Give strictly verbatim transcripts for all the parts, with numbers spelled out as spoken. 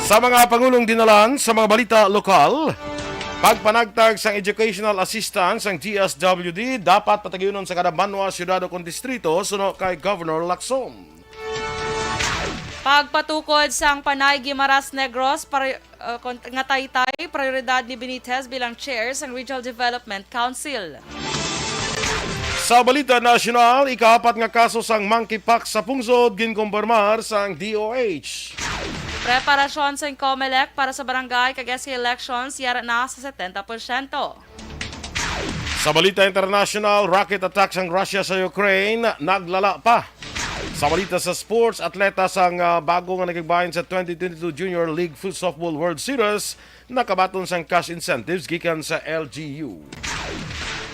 Sa mga pangulong dinalan sa mga balita lokal, pagpanagtag sang educational assistance sang D S W D dapat patagyunon sa kada banwa, syudad o kon distrito suno kay Governor Lacson. Pagpatukod sang Panay Guimaras Negros para, uh, kon-, nga taytay, prioridad ni Benitez bilang chair sang Regional Development Council. Sa balita nasyonal, ikaapat nga kaso sang monkeypox sa pungsod ginkumpirmar sang D O H. Preparasyon sang Comelec para sa barangay kag S K elections yara na sa setenta porsyento. Sa balita international, rocket attack sang Russia sa Ukraine naglala pa. Sa balita sa sports, atleta sang, ah, bago nga nagigbahin sa twenty twenty-two Junior League Foot Softball World Series nakabaton sang cash incentives gikan sa L G U.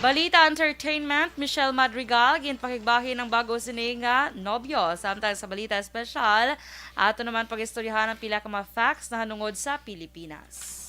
Balita entertainment, Michelle Madrigal ginpakigbahin ang bago sini nga nobyo. Samtang sa balita espesyal, ato naman pag-istoryahan ang pila ka mga facts nahanungod sa Pilipinas.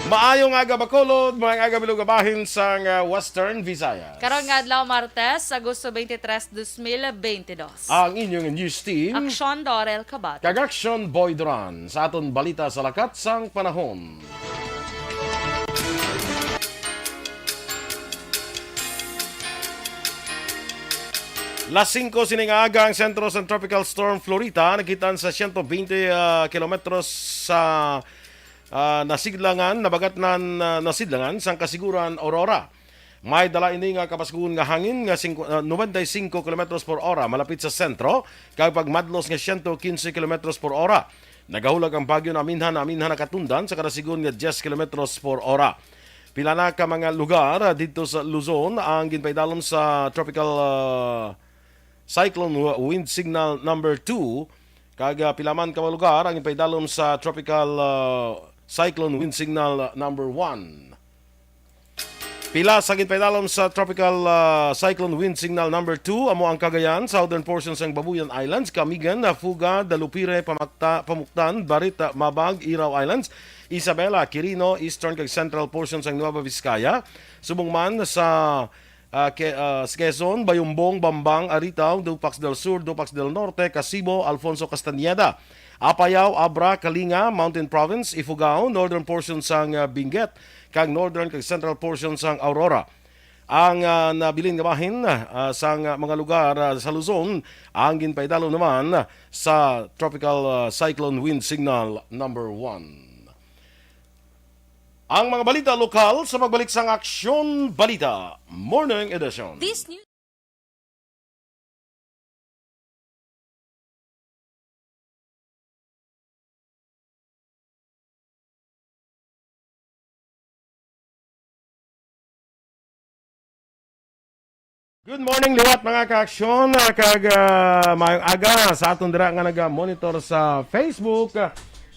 Maayong aga, Bacolod. Maayong aga, bilog nga bahin sang, ah, Western Visayas. Karon nga adlaw, Martes, Agosto twenty-three, twenty twenty-six. Ang inyong news team, Aksyon Dorel Kabat. Kag Aksyon Boy Duran, sa aton balita sa lakat sang panahon. Las singko sini nga aga ang sentro sa Tropical Storm Florita, nakit-an sa siyento bente, ah, kilometros sa, ah, nasidlangan, nabagatnan, ah, nasidlangan sang Casiguran, Aurora. May dala ini nga kabaskog nga hangin nga singko-, ah, noventa y cinco kilometros por hora malapit sa sentro, kag pagmadlos nga siyento quince kilometros por hora. Nagahulag ang bagyo na aminhan, aminhan nakatundan sa kada sigon nga diyes kilometros por hora. Pila na ka mga lugar, ah, didto sa Luzon ang ginpaidalom sa tropical, ah, cyclone wi-, wind signal number two, kag, ah, pila man ka mga lugar ang ginpaidalom sa tropical, ah, cyclone wind signal, ah, number one. Pila sa ginpaidalom sa tropical, ah, cyclone wind signal number two amo ang Cagayan, southern portion sang Babuyan Islands, Camigan, Nafuga, Dalupire, Pamakta-, Pamuktan, Barita, Mabag, Iraw Islands, Isabela, Quirino, eastern kag central portion sang Nueva Vizcaya, subong man sa, ah, Ke-, ah, sa Quezon, Bayumbong, Bambang, Aritaw, Dupax del Sur, Dupax del Norte, Casibo, Alfonso Castañeda, Apayao, Abra, Kalinga, Mountain Province, Ifugao, northern portion sang, ah, Benguet, kag northern kag central portion sang Aurora. Ang, ah, nabilin nga bahin, ah, sang, ah, mga lugar, ah, sa Luzon ang ginpaidalom naman sa Tropical, ah, Cyclone Wind Signal number one. Ang mga balita lokal sa pagbalik sang Aksyon Balita Morning Edition. This news Good morning liwat, mga kaaksyon, ah, kag, ah, maayong aga sa aton dira nga naga-monitor sa Facebook.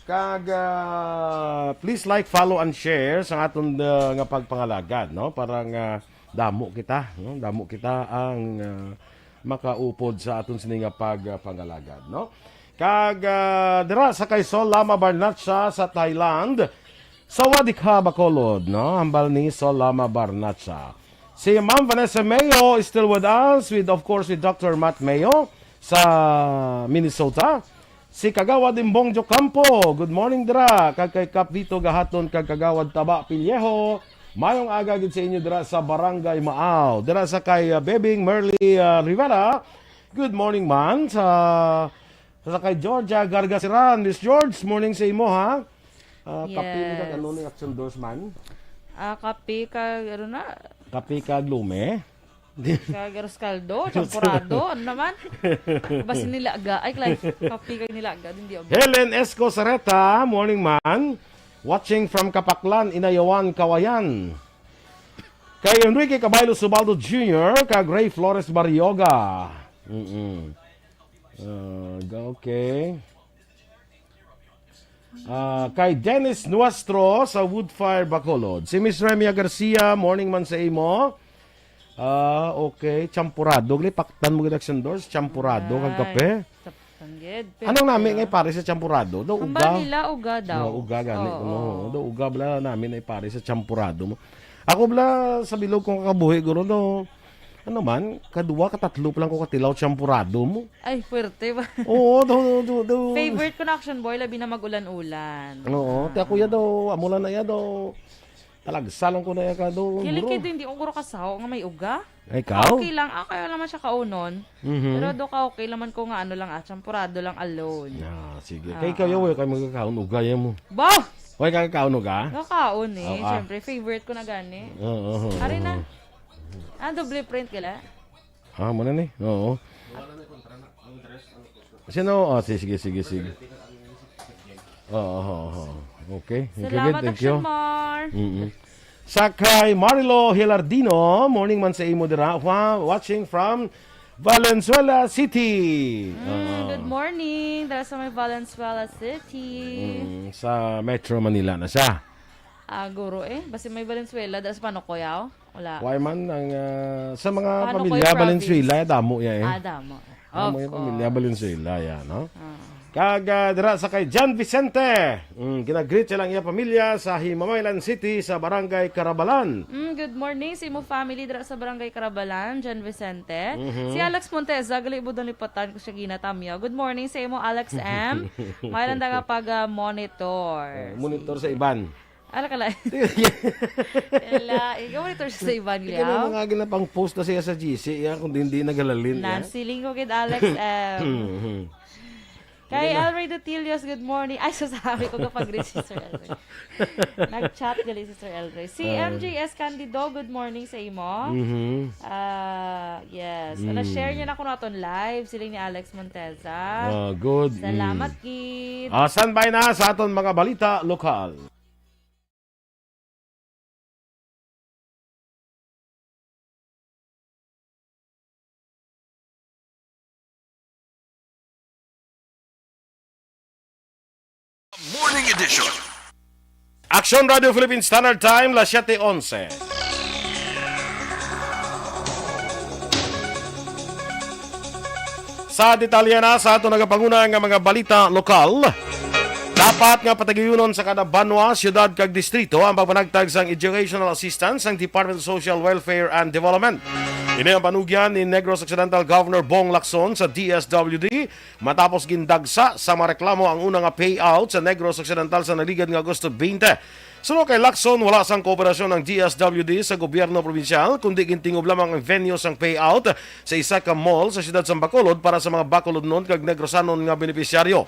Kag, ah, please like, follow, and share sa aton, ah, nga pagpangalagad, no? Para nga damo kita, no? Damo kita ang, ah, makaupod sa aton sini nga pagpangalagad, no? Kag, ah, dira sa kay Sol Lama Barnacha sa Thailand, Sawadee ka, Bacolod, no? Hambal ni Sol Lama Barnacha. Si Ma'am Vanessa Mayo is still with us, with, of course, with Doctor Matt Mayo sa Minnesota. Si Kagawad Imbong Jocampo, good morning dira. Kag kay Kap Vito Gahaton kag Kagawad Taba Pillejo, mayong aga gid sa inyo dira sa Barangay Maaw. Dira sa kay, uh, Bebing Merly, uh, Rivera, good morning man. Sa, sa kay Georgia Gargasiran, Miss George, morning sa imo, ha? Ah, kape ni kag Yes. ano ni Action Doors man? Ah, kape kag, ano na? Kape kag lume? Kag arroz caldo, champurado, ano naman? Basi nilaga. Ay, klay, kape kag nilaga, hindi ako. Helen Esco Sareta, morning man. Watching from Kapaklan, Inayawan, Kawayan. Kay Enrique Caballo Subaldo Junior, kag Ray Flores Barrioga. Mm-mm. Ah, okay. Ah, kay Dennis Nuestro sa Woodfire, Bacolod. Si Miss Remia Garcia, morning man sa imo. Ah, okay. Champurado. Lipaktan mo gid, Action Doors. Champurado kag Ay, kape. Saptan gid. Anong nami nga ipare sa champurado? Daw Hambal uga. nila uga daw. No, uga gani. Oo. No, daw uga bala nami na ipare sa champurado mo. Ako bala, sa bilog kong kakabuhi, guro, no, ano man, kadua, katatlo pa lang ko katilaw, tiyamporado mo. Ay, puwerte ba? Oo, do, do, do, do. Favorite ko na Action Boy, labi na mag-ulan-ulan. Oo, Ah. ti ako ya daw, amo lang na ya daw. Talagsa lang ko na ya ka daw, Kilikid guro. Hindi ko guro kasaho nga may uga. Ay, ikaw? Okay lang. Ah, kaya naman siya kaunon. Mhm. Pero do ka okay naman ko nga ano lang, ah, tiyamporado lang alone. Ah, sige. Ah, Kay ikaw, ah. yaw, kay magkakaon, uga ya mo. Bah! Way ka kakaon, uga? Kakaon eh. Oh, ah. Siyempre, favorite ko na gani. Oo, oo, Ari na. oo. Ah, doble print gala. Ah, muna ni. Oo. Sino? Oh, sige, sige, sige, sige. Oo, oo, oo. Okay. Thank you, Salamat, good. Thank you. Action Mar. Mm-mm. Sa kay Marilo Hilardino, morning man sa imo dira. Wa-, watching from Valenzuela City. Mm, Oo. good morning. Dara sa may Valenzuela City. Mm, sa Metro Manila na siya. Ah, guro eh. Basi may Valenzuela, dara sa Panukoyaw. Wala. Why man ang, ah, sa mga Paano ko pamilya yung province? Valenzuela, damo ya eh. Ah, damo. Damo Of yung pamilya course. Valenzuela ya, no? Ah. Kag, ah, dira sa kay John Vicente. Mm, ginagreet siya lang iya pamilya sa Himamaylan City sa Barangay Carabalan. Mm, good morning sa imo family dira sa Barangay Carabalan, John Vicente. Mhm. Si Alex Monteza, gali budon lipatan ko siya ginatamyo. Good morning sa imo, Alex M. May lang nga pag, ah, monitor. Eh, monitor sa Sige. iban. Ala ka lang. Ala, ikaw monitor siya sa iban, Ikaw may Liao. mga ginapang post na siya sa G C, ya, kung di, hindi nagalalin, ya. Nancy Lingo gid, Alex M. Mhm. Kay Hindi na. Elray Dutilios, good morning. Ay, sasabi ko kapag read si Sir Elray. Nag-chat gali si Sir Elray. Si Ah. M J S Candido, good morning sa imo. Mhm. Ah, yes. Ano, Mm. share niyo na kuno aton live, siling ni Alex Monteza. Ah, good. Salamat, Mm. gid. Ah, standby na sa aton mga balita lokal. Morning Edition. Action Radio Philippine Standard Time, las siete onse. Sa detalye na sa ato nagapanguna nga mga balita lokal, dapat nga patigayunon sa kada banwa, siyudad kag distrito ang pagpanagtag sang educational assistance sang Department of Social Welfare and Development. Ini ang panugyan ni Negros Occidental Governor Bong Lacson sa D S W D matapos gindagsa sa mga reklamo ang una nga payout sa Negros Occidental sa naligad nga Agosto twenty. Suno kay Lacson, wala sang kooperasyon ang D S W D sa gobyerno probinsyal, kundi gintingob lamang ang venue sang payout sa isa ka mall sa siyudad sang Bacolod para sa mga Bacolodnon kag Negrosanon nga benepisyaryo.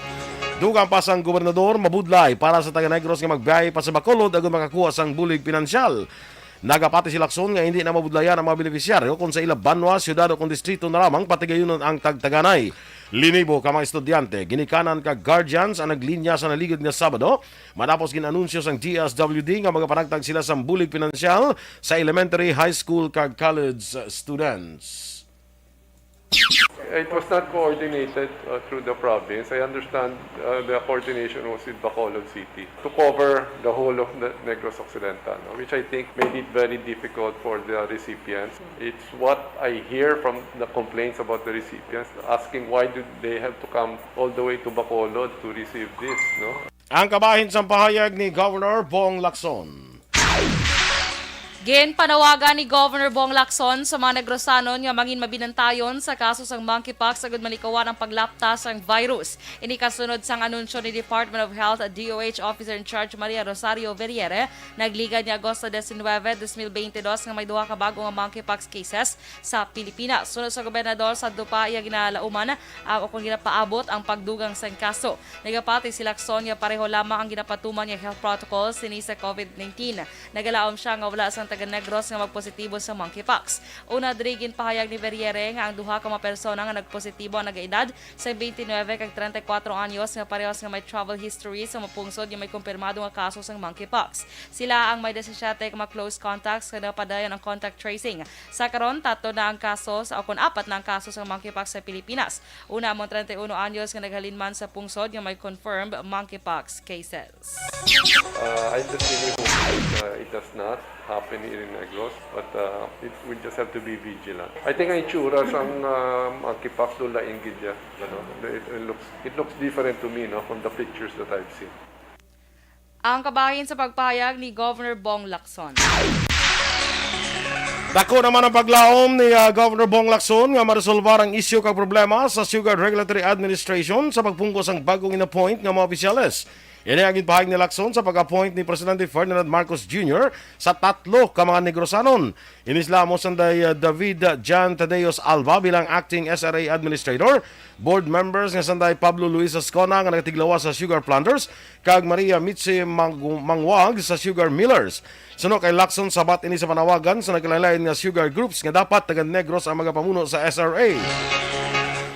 Dugang pa sang gobernador, mabudlay para sa taga Negros nga magbiyahe pa sa Bacolod agud makakuha sang bulig pinansyal. Nagapati si Lacson nga hindi na mabudlayan ang mga benepisyaryo kon sa ila banwa, siyudad o kon distrito na lamang patigayunon ang tagtaganay. Linibo ka mga estudyante, ginikanan kag guardians ang naglinya sa naligid nga Sabado, matapos gin-anunsyo sang D S W D nga magapanagtag sila sang bulig pinansyal sa elementary, high school kag college students. It was not coordinated, uh, through the province. I understand, uh, the coordination was with Bacolod City to cover the whole of the Negros Occidental, no, which I think made it very difficult for the recipients. It's what I hear from the complaints about the recipients, asking why do they have to come all the way to Bacolod to receive this, no? Ang kabahin sang pahayag ni Governor Bong Lacson. Ginpanawagan ni Governor Bong Lacson sa mga Negrosanon nga mangin mabinantayon sa kaso sang monkeypox agud malikawan ang paglapta sang virus. Ini kasunod sang anunsyo ni Department of Health D O H Officer in Charge Maria Rosario Verriere, nagligad nga Agosto diecinuebe, dos mil beintidos, nga may duha ka bag-o nga monkeypox cases sa Pilipinas. Suno sa gobernador, sadto pa iya ginalauman ang, o kon ginapaabot ang pagdugang sang kaso. Nagapati si Lacson nga pareho lamang ang ginapatuman nga health protocol sini sa COVID nineteen. Nagalaom sia nga wala sang taga Negros nga magpositibo sa monkeypox. Una diri, ginpahayag ni Verriere nga ang duha ka mga persona nga nagpositibo ang nagaedad sa twenty-nine kag treinta y cuatro anyos nga parehas nga may travel history sa mga pungsod nga may kumpirmado nga kaso sang monkeypox. Sila ang may disisiete ka mga close contacts nga napadayon ang contact tracing. Sa karon, tatlo na ang kaso sa, o kon apat na ang kaso sa monkeypox sa Pilipinas. Una amo ang treinta y uno anyos nga naghalin man sa pungsod nga may confirmed monkeypox cases. Uh, I just really hope that, uh, it does not happen here in Negros, but, uh, it, we just have to be vigilant. I think ang itsura sang, uh, monkeypox do lain gid ya, ano? It, it looks, it looks different to me, no, from the pictures that I've seen. Ang kabahin sa pagpahayag ni Governor Bong Lacson. Tako naman ang paglaom ni, ah, Governor Bong Lacson nga maresolbar ang isyu kag problema sa Sugar Regulatory Administration sa pagpungko sang bagong in-appoint nga mga opisyales. Ini ang ginpahayag ni Lacson sa pag-appoint ni Presidente Ferdinand Marcos Junior sa tatlo ka mga Negrosanon. Ini sila amo sanday, ah, David Jan Tadeos Alba bilang acting S R A administrator, board members nga sanday Pablo Luis Ascona nga nagatiglawas sa Sugar Planters, kag Maria Mitzi Mang-, Mangwag sa Sugar Millers. Suno kay Lacson, sabat ini sa panawagan sa nagkalain-lain nga sugar groups nga dapat taga-Negros ang magapamuno sa S R A.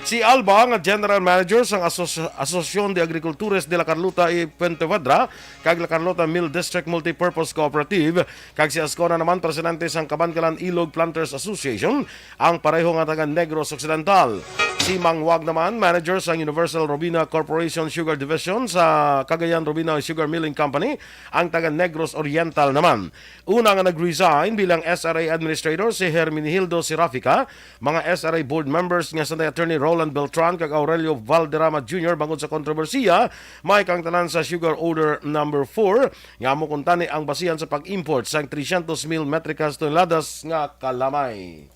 Si Alba, nga General Manager sang Asos-, Asociacion de Agricultores de la Carlota y Pontevedra kag La Carlota Mill District Multipurpose Cooperative, kag si Ascona naman, presidente sang Kabankalan Ilog Planters Association, ang pareho nga taga Negros Occidental. Si Mangwag naman, manager sang Universal Robina Corporation Sugar Division sa Cagayan Robina Sugar Milling Company, ang taga Negros Oriental naman. Una nga nag-resign bilang S R A Administrator si Herminihildo Serafica, mga S R A board members nga sanday Attorney Roland Beltran kag Aurelio Valderrama Junior bangod sa kontrobersiya may kaangtanan sa Sugar Order Number Four, nga amo kuntani ang basihan sa pag-import sang trescientos mil metrikas toneladas nga kalamay.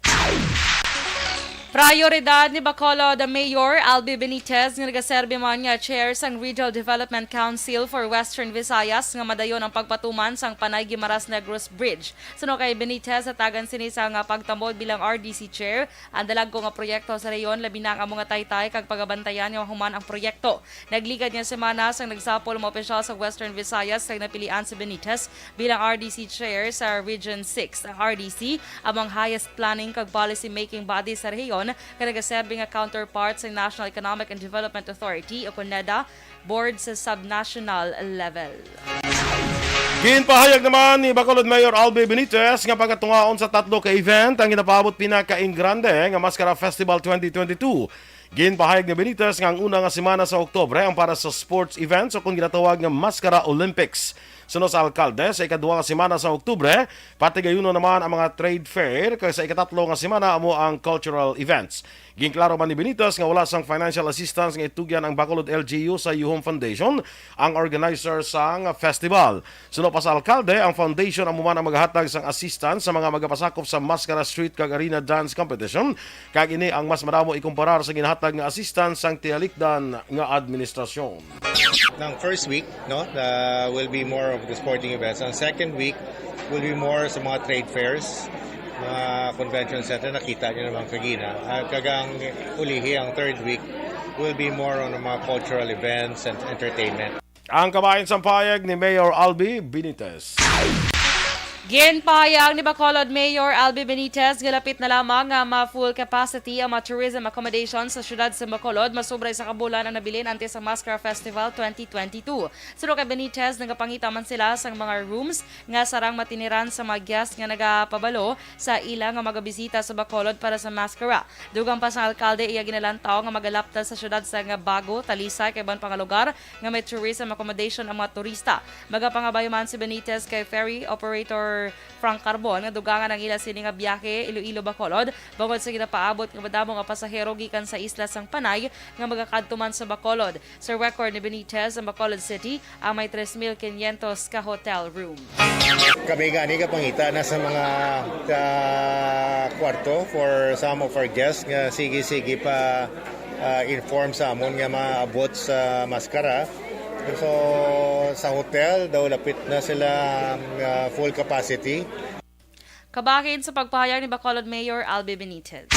Prayoridad ni Bacolod Mayor Albi Benitez nga nagaserbi man nga chair sang Regional Development Council for Western Visayas nga madayon ang pagpatuman sang Panay Guimaras Negros Bridge. Suno kay Benitez, hatagan sini sa nga pagtambod bilang R D C chair ang dalagko nga proyekto sa rehiyon, labi na ang amo nga taytay kag pagabantayan nga mahuman ang proyekto. Nagligad nga semana sang nagsapol ang mga opisyal sa Western Visayas kag napilian si Benitez bilang R D C chair sa Region Six. Ang R D C amo ang highest planning kag policy making body sa rehiyon kag nagaserbi nga counterpart sa National Economic and Development Authority o kon NEDA board sa subnational level. Ginpahayag naman ni Bacolod Mayor Albi Benitez nga pagatungaon sa tatlo ka event ang ginapaabot pinakaingrande nga Mascara Festival twenty twenty-two. Ginpahayag ni Benitez nga ang una nga semana sa Oktubre ang para sa sports events o kon ginatawag nga Mascara Olympics. Suno sa alkalde, sa ikaduha nga semana sa Oktubre, patigayunon naman ang mga trade fair, kag sa ikatatlo nga semana amo ang cultural events. Ginklaro man ni Benitez nga wala sang financial assistance nga itugyan ang Bacolod L G U sa Yuhom Foundation, ang organizer sang festival. Suno pa sa alkalde, ang foundation amo man ang maghatag sang assistance sa mga magapasakop sa Mascara Street kag Arena Dance Competition, kag ini ang mas madamo ikumparar sa ginahatag nga assistance sang tiyalikdan nga administrasyon. Ng first week, no, uh, will be more of the sporting events. Ang second week will be more sa mga trade fairs, mga convention center, nakita niyo naman kagina. At kagang ulihi, ang third week will be more on the mga cultural events and entertainment. Ang kabahin sang pahayag ni Mayor Albi Benitez. Ginpahayag ni Bacolod Mayor Albi Benitez nga lapit na lamang nga ma-full capacity ang mga tourism accommodation sa siyudad sa Bacolod, masubra sa kabulan ang nabilin antes sa Mascara Festival twenty twenty-two. Suno kay Benitez, nagapangita man sila sang mga rooms nga sarang matiniran sa mga guest nga nagapabalo sa ila nga magabisita sa Bacolod para sa Mascara. Dugang pa sang alkalde, iya ginalantaw nga magalapta sa siyudad sa nga Bago, Talisay, kag iban pa nga lugar nga may tourism accommodation ang mga turista. Magapangabayo man si Benitez kay ferry operator Frank Carbon nga dugangan ang ila sini nga biyahe Iloilo-Bacolod, bangod sa ginapaabot nga madamo nga pasahero gikan sa isla sang Panay nga magakadto man sa Bacolod. Sa record ni Benitez, ang Bacolod City ang may tres mil quinientos ka hotel room. Kami gani gapangita na sa mga, ah, kwarto for some of our guests nga sige-sige pa, ah, inform sa amon nga maabot sa Mascara. So, sa hotel daw lapit na sila, ah, full capacity. Kabahin sa pagpahayag ni Bacolod Mayor Albi Benitez.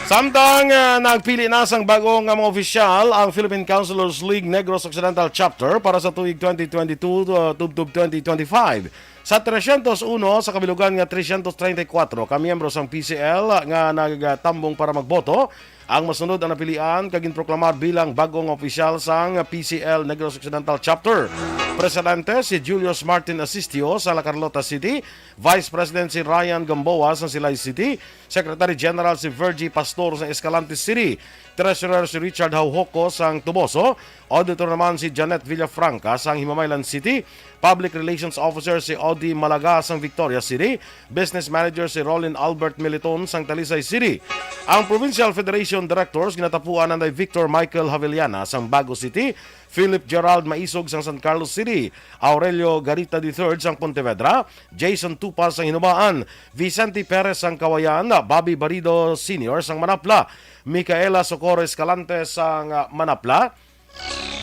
Samtang, ah, nagpili na sang bago nga mga opisyal ang Philippine Councilors League Negros Occidental Chapter para sa tuig twenty twenty-two, ah, tubtob twenty twenty-five. Sa trescientos uno sa kabilugan nga trescientos treinta y cuatro ka miyembro sang P C L nga nagatambong para magboto, ang masunod ang napilian kag ginproklamar bilang bag-o nga opisyal sang P C L Negros Occidental Chapter. Presidente si Julius Martin Asistio sa La Carlota City, Vice President si Ryan Gamboa sa Silay City, Secretary General si Virgie Pastor sa Escalante City, Treasurer si Richard Haujoco sang Toboso, Auditor naman si Janet Villafranca sang Himamaylan City, Public Relations Officer si Audie Malaga sang Victoria City, Business Manager si Rolin Albert Militon sang Talisay City. Ang Provincial Federation Directors ginatapuan anay Victor Michael Havillana sang Bago City, Philip Gerald Maisog sang San Carlos City, Aurelio Garita the third sang Pontevedra, Jason Tupas sang Hinubaan, Vicente Perez sang Kawayan, Bobby Barido Senior sang Manapla, Micaela Socorro Escalante sang, ah, Manapla,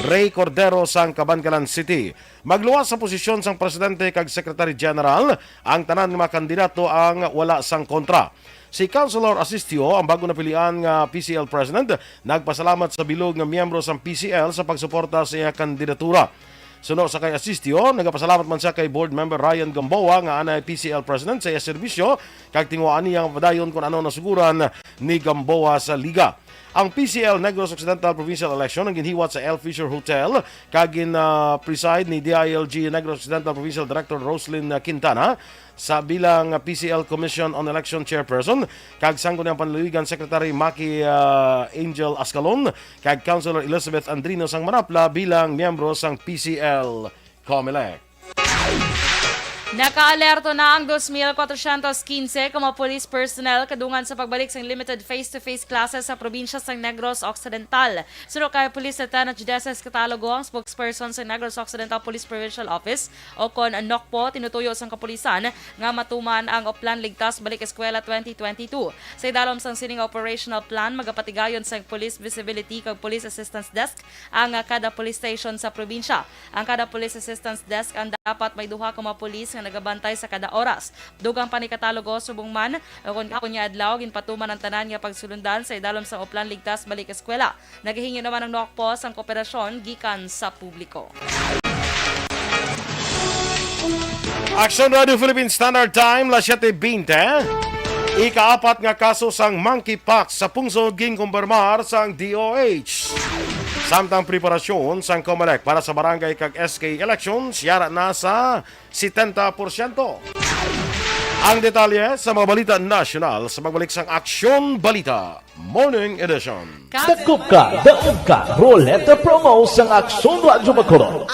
Ray Cordero sang Kabankalan City. Magluwas sa posisyon sang presidente kag secretary general ang tanan nga mga kandidato ang wala sang kontra. Si Councilor Asistio, ang bago napilian nga P C L president, nagpasalamat sa bilog nga miyembro sang P C L sa pagsuporta sa iya kandidatura. Suno sa kay Asistio, nagapasalamat man siya kay Board Member Ryan Gamboa nga anay P C L President sa iya serbisyo kag tinguhaan niya nga mapadayon kon ano nasuguran ni Gamboa sa liga. Ang P C L Negros Occidental Provincial Election ang ginhiwat sa El Fisher Hotel kag gin, ah, preside ni D I L G Negros Occidental Provincial Director Roslyn Quintana sa bilang P C L Commission on Election Chairperson kag Sangguniang Panlalawigan Secretary Maki, ah, Angel Ascalon kag Councilor Elizabeth Andrino sang Manapla bilang miyembro sang P C L Comelec. Nakaalerto na ang dos mil kwatrosyentos quince ka mga police personnel kadungan sa pagbalik sang limited face-to-face classes sa probinsya sang Negros Occidental. Suno kay Police Lieutenant Judeces Catalogo, ang spokesperson sa Negros Occidental Police Provincial Office o kon NOCPO, tinutuyo sang kapulisan nga matuman ang Oplan Ligtas Balik Eskwela twenty twenty-two. Sa idalom sang sining operational plan, magapatigayon sang police visibility kag police assistance desk ang, ah, kada police station sa probinsya. Ang kada police assistance desk ang dapat may duha ka mga pulis nga nagabantay sa kada oras. Dugang pa ni Catalogo, subong man o kon gahapon nga adlaw, ginpatuman ang tanan nga pagsulundan sa idalom sang Oplan Ligtas Balik Eskwela. Nagahingyo naman ang NOCPO sang kooperasyon gikan sa publiko. Aksyon Radio Philippine Standard Time, las siete veinte. Ikaapat nga kaso sang monkeypox sa pungsod ginkumpirmar sang D O H. Samtang preparasyon sang Comelec para sa barangay kag S K elections yara na sa setenta porsyento. Ang detalye sa mga balita nasyonal sa pagbalik sang Aksyon Balita Morning Edition. Dakop ka, daog ka, Roleta Promo sang Aksyon Radyo Bacolod.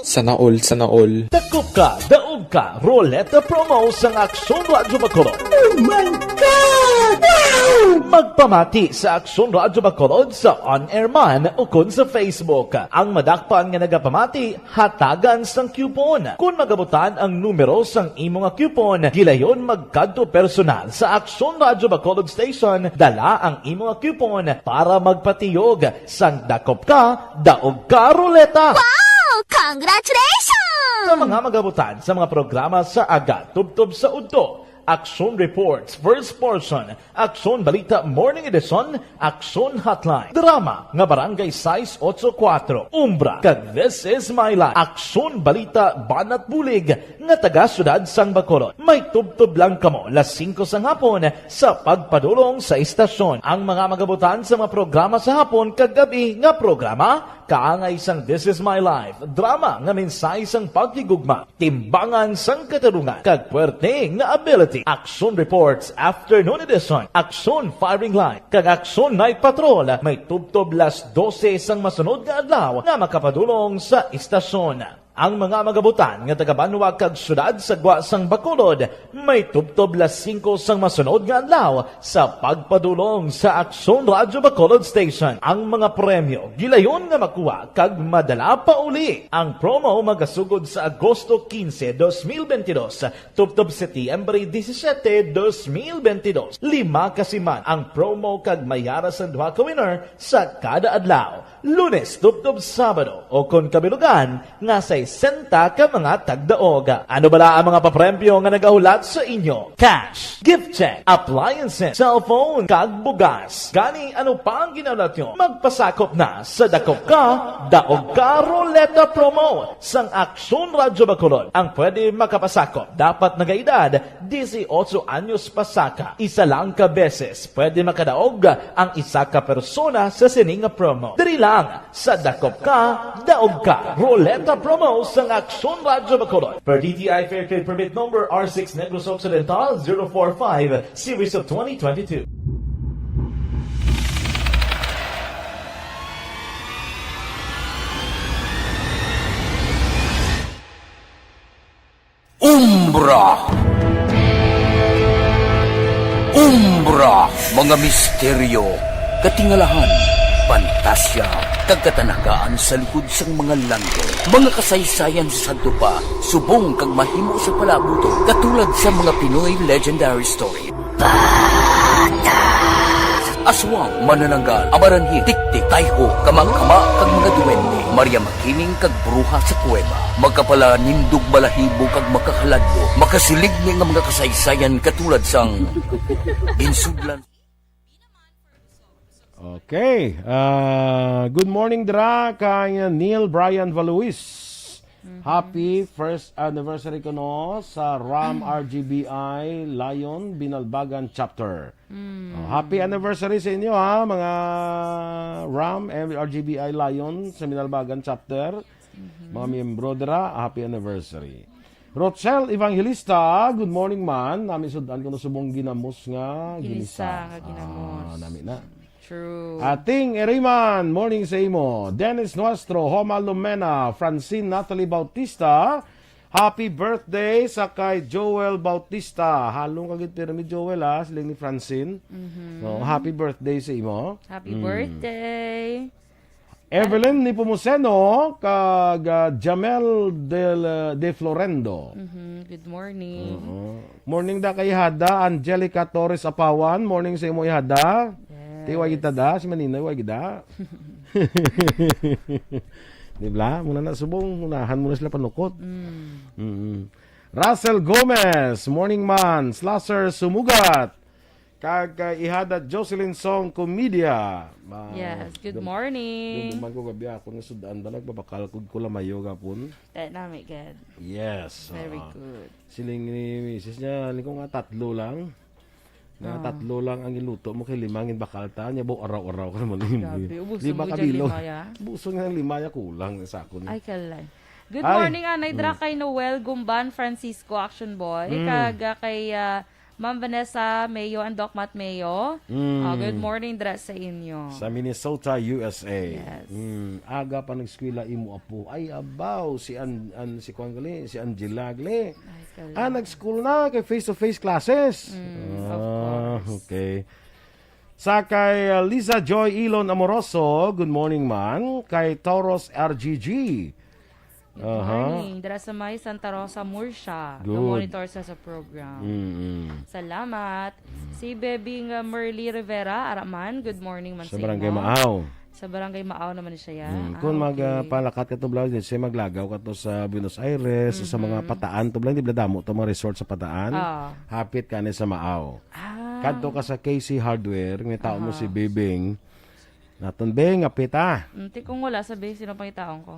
Sana all, sana all. Dakop ka, daog ka, Roleta Promo sang Aksyon Radyo Bacolod. Oh my God! Wow! Magpamati sa Aksyon Radyo Bacolod sa on-air man ukon sa Facebook. Ang madakpan nga nagapamati, hatagan sang coupon. Kon magabutan ang numero sang imo nga coupon, gilayon magkadto personal sa Aksyon Radyo Bacolod Station, dala ang imo nga coupon para magpatiyog sang dakop ka, daog ka ruleta. Wow! Congratulations! Sa mga magabutan sa mga programa sa aga tubtob sa udto, Aksyon Reports, First Portion, Aksyon Balita Morning Edition, Aksyon Hotline, drama nga Barangay sais otso kuwatro, Umbra, kag This Is My Life, Aksyon Balita Banat Bulig nga taga Siyudad sang Bacolod. May tubtob lang kamo las singko sang hapon sa pagpadulong sa istasyon. Ang mga magabutan sa mga programa sa hapon kag gab-i nga programa, kaangay sang This Is My Life, drama nga mensahe sang paghigugma, timbangan sang katarungan, kag puwerte nga ability. Aksyon Reports Afternoon Edition, Aksyon Firing Line, kag Aksyon Night Patrol may tubtob las dose sang masunod nga adlaw nga makapadulong sa istasyon. Ang mga magabutan nga taga-banwa kag siyudad sa gwa sang Bacolod may tubtob las singko sang masunod nga adlaw sa pagpadulong sa Aksyon Radyo Bacolod Station. Ang mga premyo gilayon nga makuha kag madala pauli. Ang promo magasugod sa Agosto quince, dos mil veintidós, tubtob Setyembre disisiete, dos mil veintidós. Lima ka siman ang promo kag may ara sang duha ka winner sa kada adlaw, Lunes tubtob Sabado, o kon kabilugan nga sesenta ka mga tagdaog. Ano bala ang mga papremyo nga nagahulat sa inyo? Cash, gift check, appliances, cellphone, kag bugas. Gani, ano pa ang ginahulat nyo? Magpasakop na sa Dakop Ka, Daog Ka Ruleta Promo sang Aksyon Radyo Bacolod. Ang pwede makapasakop dapat nagaedad disiotso anyos pasaka. Isa lang ka beses pwede makadaog ang isa ka persona sa sini nga promo. Diri lang sa Dakop Ka, Daog Ka Ruleta Promo sang Aksyon Radyo Bacolod. Per D T I Fair Trade Permit Number R six Negros Occidental, zero four five, Series of twenty twenty-two. Umbra. Umbra, mga misteryo, katingalahan, pantasya, kag katanagaan sa likod sang mga langit. Mga kasaysayan sa sadto pa, subong kag mahimo sa palabuton, katulad sa mga Pinoy legendary story. Aswang, manananggal, amaranhit, tiktik, tayho, kama-kama, kag mga duwende, Maria Makiling, kag bruha sa kuweba. Makapalanindog balahibo kag makakaladlok, makasiling ni nga mga kasaysayan katulad sang ginsudlan. Okay. Ah, good morning, dira kay Neil Brian Valuis. Mhm. Happy first anniversary kuno sa Ram R G B I Lion Binalbagan Chapter. Mm. Oh, happy anniversary sa inyo, ha, mga Ram and R G B I Lion sa Binalbagan Chapter. Mhm. Mga miyembro dira, happy anniversary. Rochelle Evangelista, good morning, man. Nami sud-an kuno subong ginamos nga ginisa. Ginisa nga ginamos. Ah, nami na. True. Ating Eriman, morning sa imo. Dennis Nuestro, Homa Lumena, Francine Natalie Bautista, happy birthday sa kay Joel Bautista. Halong ka gid pirmi, Joel, ah, siling ni Francine. Mhm. Oh, happy birthday sa imo. Happy Mm. birthday. Evelyn Nepomuceno kag, ah, Jamel de, de Florendo. Mhm. Good morning. Oo. Morning da kay Hada, Angelica Torres Apawan. Morning sa imo, Ihada. Yes. Ti, wa kita da, si Maninoy, wa kita. Di ba? Muna na subong, unahan mo na sila panukot. Mm. Mm-mm. Russell Gomez, morning, man. Slasher Sumugat. Kag, ah, Ihada Jocelyn Song Comedia. Ah, Yes, good dum-, morning. Dumduman ko gabi ako nga sud-an ba nagbabakal kog kulamayo gapon? Eh, nami gid. Yes, Very oo. good. Siling ni misis niya, "Ling ko nga tatlo lang. Nga Ah. tatlo lang ang iluto mo kay lima ngin bakal ta." Niya, "Bo, araw-araw ka naman." Grabe, ubuson Lima mo ka dyan, bilog. lima, ya? Ubuson nga ang lima, ya, kulang sa akon. Ay, kalay. Good Ay. morning, anay, dra Mm. kay Noel Gumban Francisco, Action Boy, Mm. kag, ah, kay, ah, Ma'am Vanessa Mayo and Doc Matt Mayo. Mm. Ah, good morning dra sa inyo. Sa Minnesota, U S A. Yes. Mm, aga pa nag-eskwela imo apo. Ay, abaw, si An-, An-, si kuwan gali, si Angela gali. Ay, kala. Ah, nag-school na kay face-to-face classes. Mm, of Ah, course. okay. Sa kay, uh, Liza Joy Ilon Amoroso, good morning, man. Kay Toros R G G. Good Aha. morning. Dira sa may Santa Rosa, Murcia. Good. Ga-monitor sa, sa program. Mm-mm. Salamat. Si Bebing, uh, Merly Rivera, ara man, good morning man Sa sa Barangay imo. Maaw. Sa Barangay Maaw naman siya, ya. Mm, Ah, kung mag, okay. uh, palakat ka to, Blas, di siya maglagaw ka to sa Buenos Aires, sa mga Mhm. pataan to, Blas, di ba damo to mga resort sa pataan? Ah. Hapit ka ni sa Maaw. Ah. Kadto ka sa K C Hardware, may tao mo Aha. si Bebing. Naton, Bing, apit, ah. Mm, ti kung wala, sabi, sino pangitaon ko?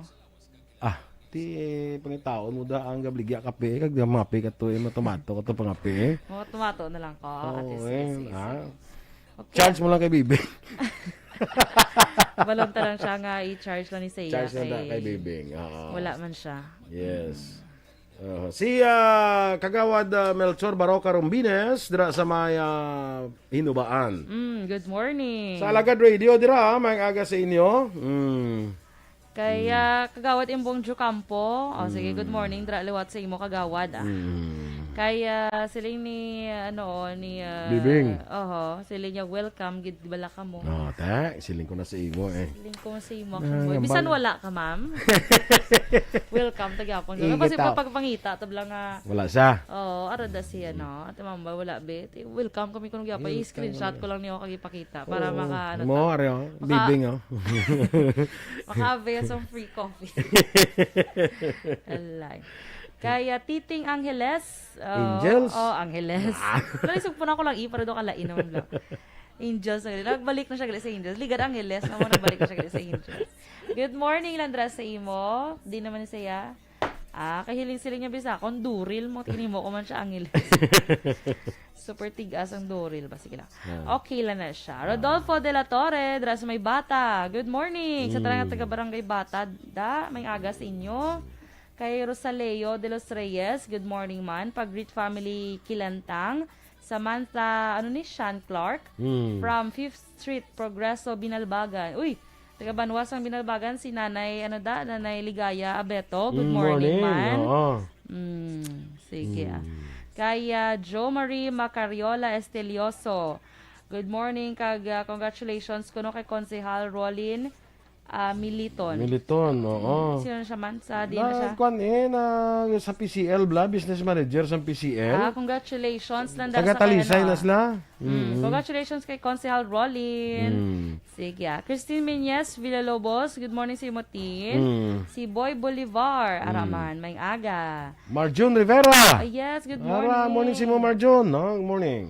Ah, ti, eh, pangitaon mo da ang gabligya kape, eh, kag mape ka to, eh, matumato ka to pangape, eh. Mga tumato na lang ko. Oo, Ate, sige, eh, sige, ah. sige. Okay. Charge mo lang kay Bibing. Balon ta lang siya nga i-charge lang ni Seiya Charge lang ta kay kay Bibing, oo. wala man siya. Yes. Uh, si, ah, Kagawad, ah, Melchor Baroca Rombines, dira sa may, ah, Hinubaan. Mm, good morning. Sa Alagad Radio, dira, ah, may aga sa inyo. Mm. Kay, Mm. ah, Kagawad Imbong Jucampo. Oh, sige, good Mm. morning, dira liwat sa imo, Kagawad, ah. Mm. Kay, ah, siling ni, ano, ni, ah, Bibing. Oho, siling niya, "Welcome, gid bala ka mo." Oh, ta, siling ko na sa imo, eh. Siling ko sa imo, Ah, Action Boy. nga Bisan mag- wala ka, ma'am. Welcome, tagyapon. Ingit Kasi out. Pagpangita, tabla nga. Wala siya. Oo, ara da siya, no? Ate Mamba, wala, be. Ti, welcome kami kung gyapon. Welcome I-screenshot kami. ko lang niyo kag ipakita para Oo. maka, ano Mo, ta, are, oh. maka-, Bibing, oh. maka-avail sa free coffee. Alay. Kaya Titing Angeles, oh, Angels? oh, Angeles. Ah. Nalisog po na ako lang, i, para do ka lain naman, bla. Angels, ang, nagbalik na siya gali sa Angels. Ligad Angeles, naman nagbalik na siya gali sa Angels. Good morning, Landra, sa imo. Di naman siya. Ah, kahiling-siling niya bisa. Kung duril mo, tingin mo ko man siya, Angeles. Super tigas ang duril ba? Sige lang. Ah. Okay lang na siya. Ah. Rodolfo de la Torre, dira sa may Bata. Good morning. Sa Mm. tanan nga taga Barangay Bata, da, may aga sa inyo. Kay Rosaleo de los Reyes, good morning man. Pag-greet family Kilantang. Samantha, ano ni, Sean Clark. Mm. From Fifth Street, Progreso, Binalbagan. Uy, taga Banwa sang Binalbagan, si Nanay, ano da, Nanay Ligaya Abeto. Good Mm, morning, morning. man. Oo. Mm, si Sige, ah. Mm. Kay, ah, Jo Marie Macariola Estelioso. Good morning, kag, ah, congratulations kuno kay Konsehal Rolin, ah, Militon. Militon, oo. Sino na siya man? Sa, di na Na, siya? kwan eh, na, sa P C L bla, business manager sa P C L. Ah, congratulations, Landa, Taga sa Talisay kaya na na. sila. Mm. Mm. Congratulations kay Konsehal Rolin. Mm. Sige, ah. Christine Meñez Villalobos, good morning sa imo, team. Mm. Si Boy Bolivar, Mm. Araman, may aga. Marjun Rivera. Ah, yes, good Ara, morning. morning sa imo, Marjun, no? Good morning.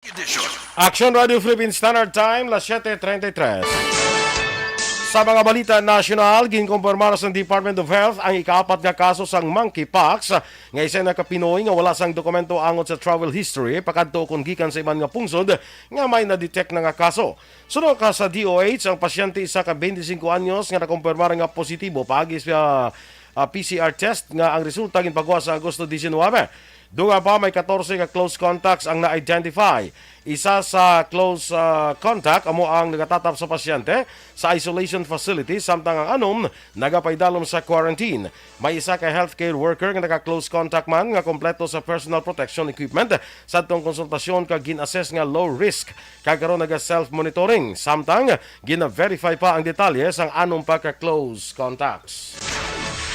Edition. Action Radio Philippine Standard Time, las siete treinta y tres. Sa mga balita nasyonal, ginkumpirmar sang Department of Health ang ikaapat nga kaso sang monkeypox nga isa na ka Pinoy nga wala sang dokumento angot sa travel history pakadto kon gikan sa iban nga pungsod nga may na-detect na nga kaso. Suno ka sa D O H, ang pasyente isa ka twenty-five anyos nga nakumpirmar nga positibo paagi sa, ah, P C R test nga ang resulta ginpagawa sa Agosto diecinuebe. Dugang pa, may katorse ka close contacts ang na-identify. Isa sa close, ah, contact amo ang nagatatap sa pasyente sa isolation facility, samtang ang anom nagapaidalom sa quarantine. May isa ka healthcare worker nga naka-close contact man nga kompleto sa personal protection equipment sadtong konsultasyon kag gin-assess nga low risk, kag karon naga-self-monitoring. Samtang gina-verify pa ang detalye sang anom pa ka close contacts.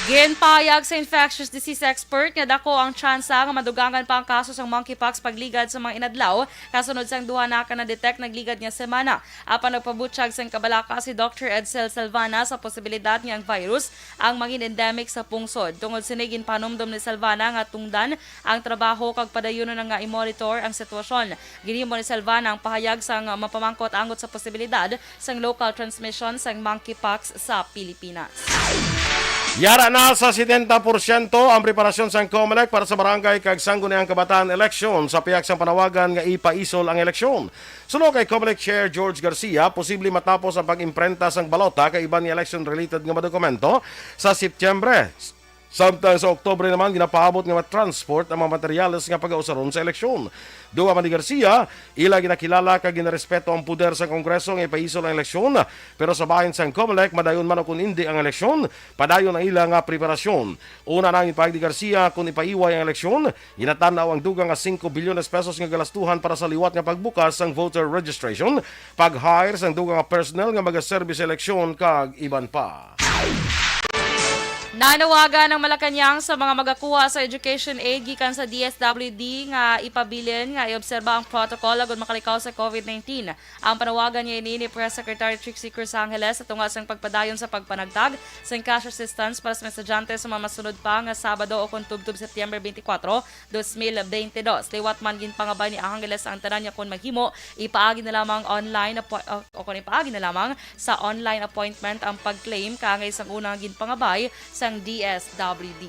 Ginpahayag sa infectious disease expert nga dako ang tsansa nga madugangan pa ang kaso sang monkeypox pagligad sa mga inadlaw, kasunod sang duha na ka na-detect nagligad nga semana. Apan nagpabutyag sang kabalaka si Doctor Edsel Salvana sa posibilidad nga ang virus ang mangin-endemic sa pungsod. Tungod sini, ginpanumdom ni Salvana nga tungdan ang trabaho kag padayunon na nga i-monitor ang sitwasyon. Ginhimo ni Salvana ang pahayag sang mapamangkot angot sa posibilidad sang local transmission sang monkeypox sa Pilipinas. Yara na sa setenta porsyento ang preparasyon sang COMELEC para sa barangay kag sangguniang kabataan eleksyon sa pihak sang panawagan nga ipaisol ang eleksyon. Suno kay COMELEC Chair George Garcia, posible matapos ang pag-imprenta sang balota kag iban nga election-related nga mga dokumento sa Setyembre. Samtang sa Oktubre naman, ginapaabot nga ma-transport ang mga materyales nga pagausaron sa eleksyon. Dugang man ni Garcia, ila ginakilala kag ginarespeto ang poder sa Kongreso nga ipaisol ang eleksyon, pero sa bahin sang COMELEC, madayon man o kon indi ang eleksyon, padayon ang ila nga preparasyon. Una na ang ipahayag ni Garcia, kon ipaiway ang eleksyon, ginatan-aw ang dugang nga singko bilyones pesos nga galastuhan para sa liwat nga pagbukas sang voter registration, pag-hire sang dugang nga personnel nga magaserbi sa eleksyon, kag iban pa. Nanawagan ang Malacañang sa mga magakuha sa education aid gikan sa D S W D nga ipabilin nga iobserba ang protocol agud makalikaw sa COVID nineteen. Ang panawagan niya ini ni Press Secretary Trixie Cruz Angeles sa tunga sang pagpadayon sa pagpanagtag sang cash assistance para sa mga estudyante sa mga masunod pa nga Sabado o kon tubtob September twenty-four, dos mil bente dos. Liwat man, ginpangabay ni Angeles ang tanan nga kon mahimo, ipaagi na lamang online appo-, o kon ipaagi na lamang sa online appointment ang pag-claim kaangay sang una nga ginpangabay sang D S W D.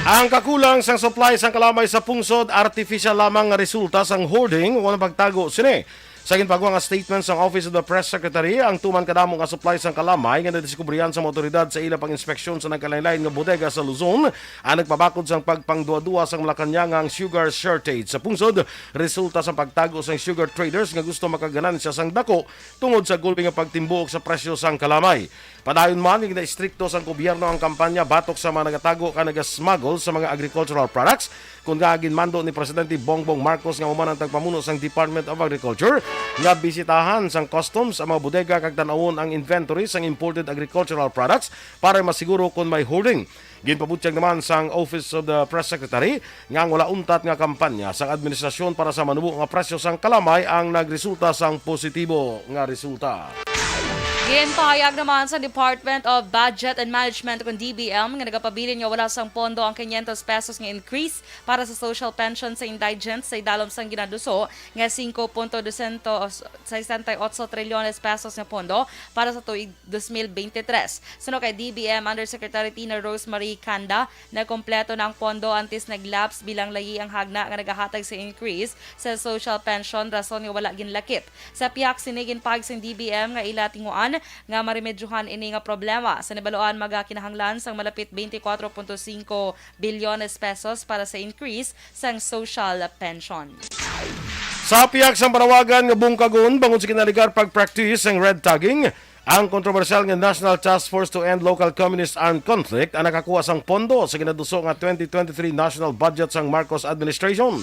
Ang kakulang sang supply sang kalamay sa pungsod, artificial lamang nga resulta sang hoarding, walang pagtago sini. Sa ginpagwa nga statement sang Office of the Press Secretary, ang tuman kadamo nga supply sang kalamay nga nadiskubrihan sa mga awtoridad sa ila pag-inspeksyon sa nagkalain-lain nga bodega sa Luzon ang nagpabakod sang pagpangduha-duha sang Malacañang nga ang sugar shortage sa pungsod resulta sa pagtago sang sugar traders nga gusto makaganansya sang dako tungod sa gulpi nga pagtimbuok sa presyo sang kalamay. Padayon man, gina-istrikto sang gobyerno ang kampanya batok sa mga nagatago kag nagasmuggle sa mga agricultural products, kon nga ginmando ni Presidente Bongbong Marcos nga human ang tagpamuno sang Department of Agriculture nga bisitahan sang Customs ang mga bodega kag tan-awon ang inventory sang imported agricultural products para masiguro kon may hoarding. Ginpabutyag naman sang Office of the Press Secretary nga ang wala untat nga kampanya sang administrasyon para sa manubo nga presyo sang kalamay ang nagresulta sang positibo nga resulta. Ginpahayag naman sa Department of Budget and Management, kon D B M, nga nagapabilin nga wala sang pondo ang quinientos pesos nga increase para sa social pension sa indigent sa idalom sang ginaduso nga singko punto dosyentos sesenta y otso trilyones pesos nga pondo para sa tuig dos mil bente tres. Suno kay D B M Undersecretary Tina Rose Marie Canda, nagkompleto na ang pondo antes nag-lapse bilang layi ang hagna nga nagahatag sa increase sa social pension, rason nga wala ginlakip. Sa pihak sini, ginpahayag sang D B M nga ila tinguhaan nga maremedyohan ini nga problema. Sa nabaluan, magakinahanglan sang malapit twenty-four point five bilyones pesos para sa increase sang social pension. Sa pihak sang panawagan nga bungkagon bangod sa ginalegar pag-practice sang red tagging, ang kontrobersyal nga National Task Force to End Local Communist Armed Conflict ang nakakuha sang pondo sa ginaduso nga twenty twenty-three national budget sang Marcos administration.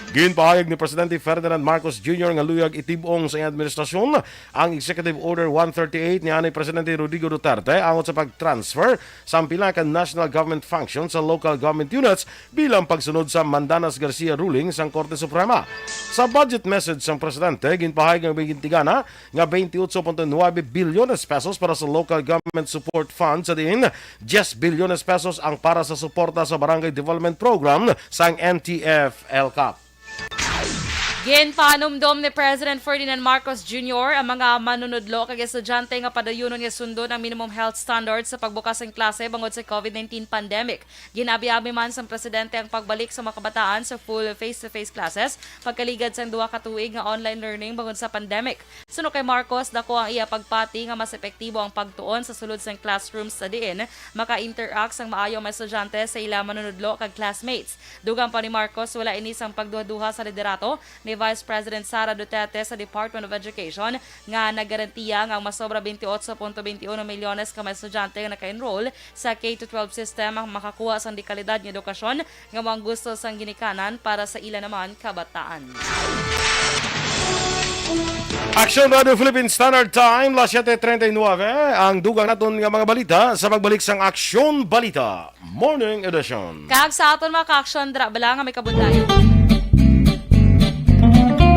Ginpahayag ni Presidente Ferdinand Marcos Junior nga luyag itib-ong sa iyang administrasyon ang Executive Order one thirty-eight ni anay Presidente Rodrigo Duterte angot sa pag-transfer sang pila ka national government functions sa local government units bilang pagsunod sa Mandanas Garcia ruling sang Korte Suprema. Sa budget message sang presidente, ginpahayag nga may gintigana nga twenty-eight point nine bilyones pesos para sa Local Government Support Fund, sa diin diyes bilyones pesos ang para sa suporta sa Barangay Development Program sang N T F L cap. Ginpahanumdom ni President Ferdinand Marcos Junior ang mga manunudlo kag estudyante nga padayunon nga sundon ang minimum health standards sa pagbukas sang klase bangod sa covid nineteen pandemic. Gin-abi-abi man sang presidente ang pagbalik sa mga kabataan sa full face-to-face classes pagkaligad sang duha ka tuig nga online learning bangod sa pandemic. Suno kay Marcos, dako ang iya pagpati nga mas epektibo ang pagtuon sa sulod sang classrooms sa diin maka-interact sang maayo ang mga estudyante sa ila manunudlo kag classmates. Dugang pa ni Marcos, wala ini sang pagduhaduha sa liderato ni Vice President Sara Duterte sa Department of Education nga naggarantiya nga ang masobra twenty-eight point twenty-one milyones ka mga estudyante nga naka-enroll sa K to twelve system ang makakuha sang dekalidad nga edukasyon nga mao ang gusto sang ginikanan para sa ila naman kabataan. Action Radio Philippine Standard Time, las siete treinta y nueve, ang dugang naton nga mga balita sa pagbalik sang Aksyon Balita Morning Edition. Kag sa aton mga ka-aksyon, dira bala nga may kabudlayan.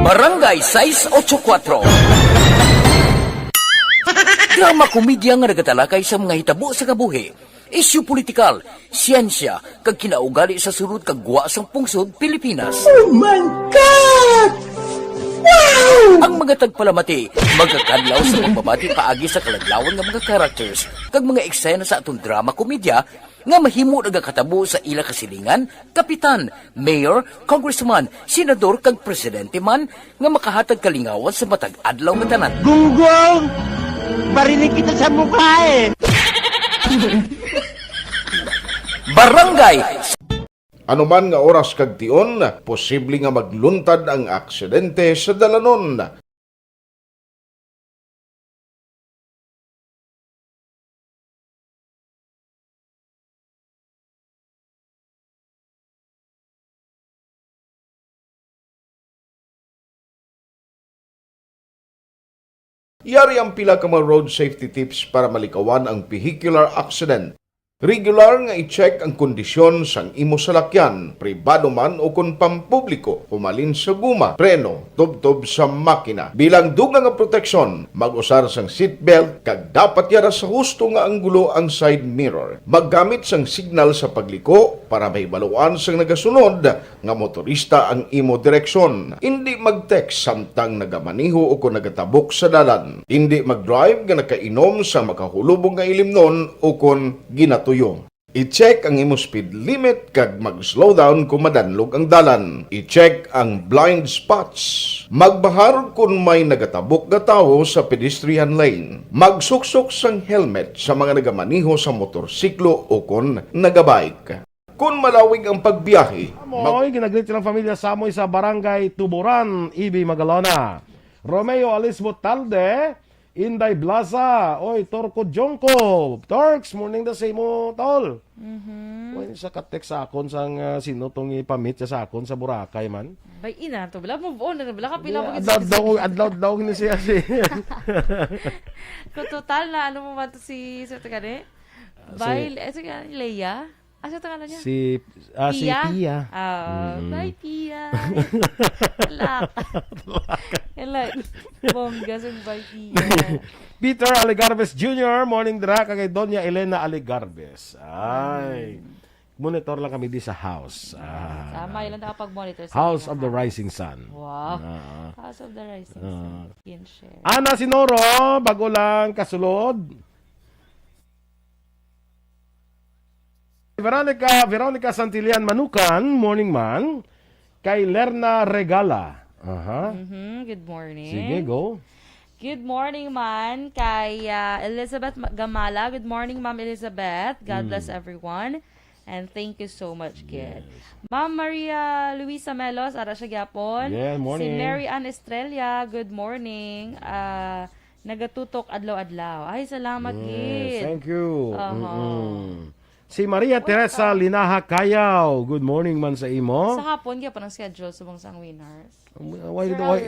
Barangay sais ocho kuatro. Drama komedya nga nagatalakay sa mga hitabo sa kabuhi, isyu politikal, siyensya, kag kinaugali sa sulod kag gwa sang pungsod Pilipinas. Oh my God! Wow! Ang mga tagpalamati magakadlaw sa pagbabati paagi sa kaladlawan nga mga characters kag mga eksena sa aton drama komedya nga mahimo nagakatabo sa ila kasilingan, kapitan, mayor, congressman, senador kag presidente man nga makahatag kalingawan sa matag adlaw nga tanan. Gunggong! Barinig kita sa mukha eh! Barangay Ano man nga oras kag tion, posible nga magluntad ang aksidente sa dalanon. Yari ang pila ka mga road safety tips para malikawan ang vehicular accident. Regular nga i-check ang kondisyon sang imo salakyan, pribado man o kon pampubliko, humalin sa guma, preno, tubtob sa makina. Bilang dugang nga proteksyon, mag-usar sang seatbelt kag dapat yara sa husto nga anggulo ang side mirror. Maggamit sang signal sa pagliko para mahibaluan sang nagasunod nga motorista ang imo direksyon. Indi mag-text samtang nagamaneho o kon nagatabok sa dalan. Indi mag-drive nga nakainom sa makahulubong nga ilimnon o kon ginatuyo. I-check ang imo speed limit kag mag-slow down kon madanlog ang dalan. I-check ang blind spots. Magbahar kon may nagatabok nga tawo sa pedestrian lane. Magsuksok sang helmet sa mga nagamaneho sa motorsiklo o kon nagabike. Kon malawig ang pagbiyahe, mag- Samoy, ginagreet silang pamilya Samoy sa Barangay Tuburan, Ibi, Magalona. Romeo Alisbo Talde, Inday Blasa, oy, Torco Jongco. Torks, morning da sa imo, tol. Mhm. Oy, sa ka-text sa akon sang, ah, sino tong ipamit siya sa akon sa Boracay man. Bay, ina to, bala, move on na, bala, kapila mo Adlaw, gid sa adlaw, adlaw, adlaw ni siya si Kung total na, ano mo man to si, sa ito gani? Ah, si Bay, eh, si gani, Leia? Asa to ngalan niya? Si, ah, si Pia? Pia. Ah, Mm. Bye, Pia. Wala. Wala. Bongga sa bye, Pia. Peter Alegarbes Junior, morning dira kay Doña Elena Alegarbes. Ay. Monitor lang kami di sa house. Ah. Tama, ilan na kapag-monitor sa House inyo, of the ha? Rising Sun. Wow. Ah. House of the Rising Ah. Sun. Skin share. Ana Sinoro, bago lang kasulod. Veronica, Veronica Santillan Manukan, morning man. Kay Lerna Regala. Aha. Mhm, good morning. Sige, go. Good morning man kay ah, Elizabeth Ma- Gamala. Good morning, Ma'am Elizabeth. God bless everyone. And thank you so much, kid. Yes. Ma'am Maria Luisa Melos, ara siya gyapon. Yeah, morning. Si Mary Ann Estrella, good morning. Ah, nagatutok adlaw-adlaw. Ay, salamat, yes, gid. Thank you. Aha. Mm-mm. Si Maria Teresa Linaha Cayaw, good morning man sa imo. Sa hapon, gyapon ang schedule subong sang winners. Why, why, why,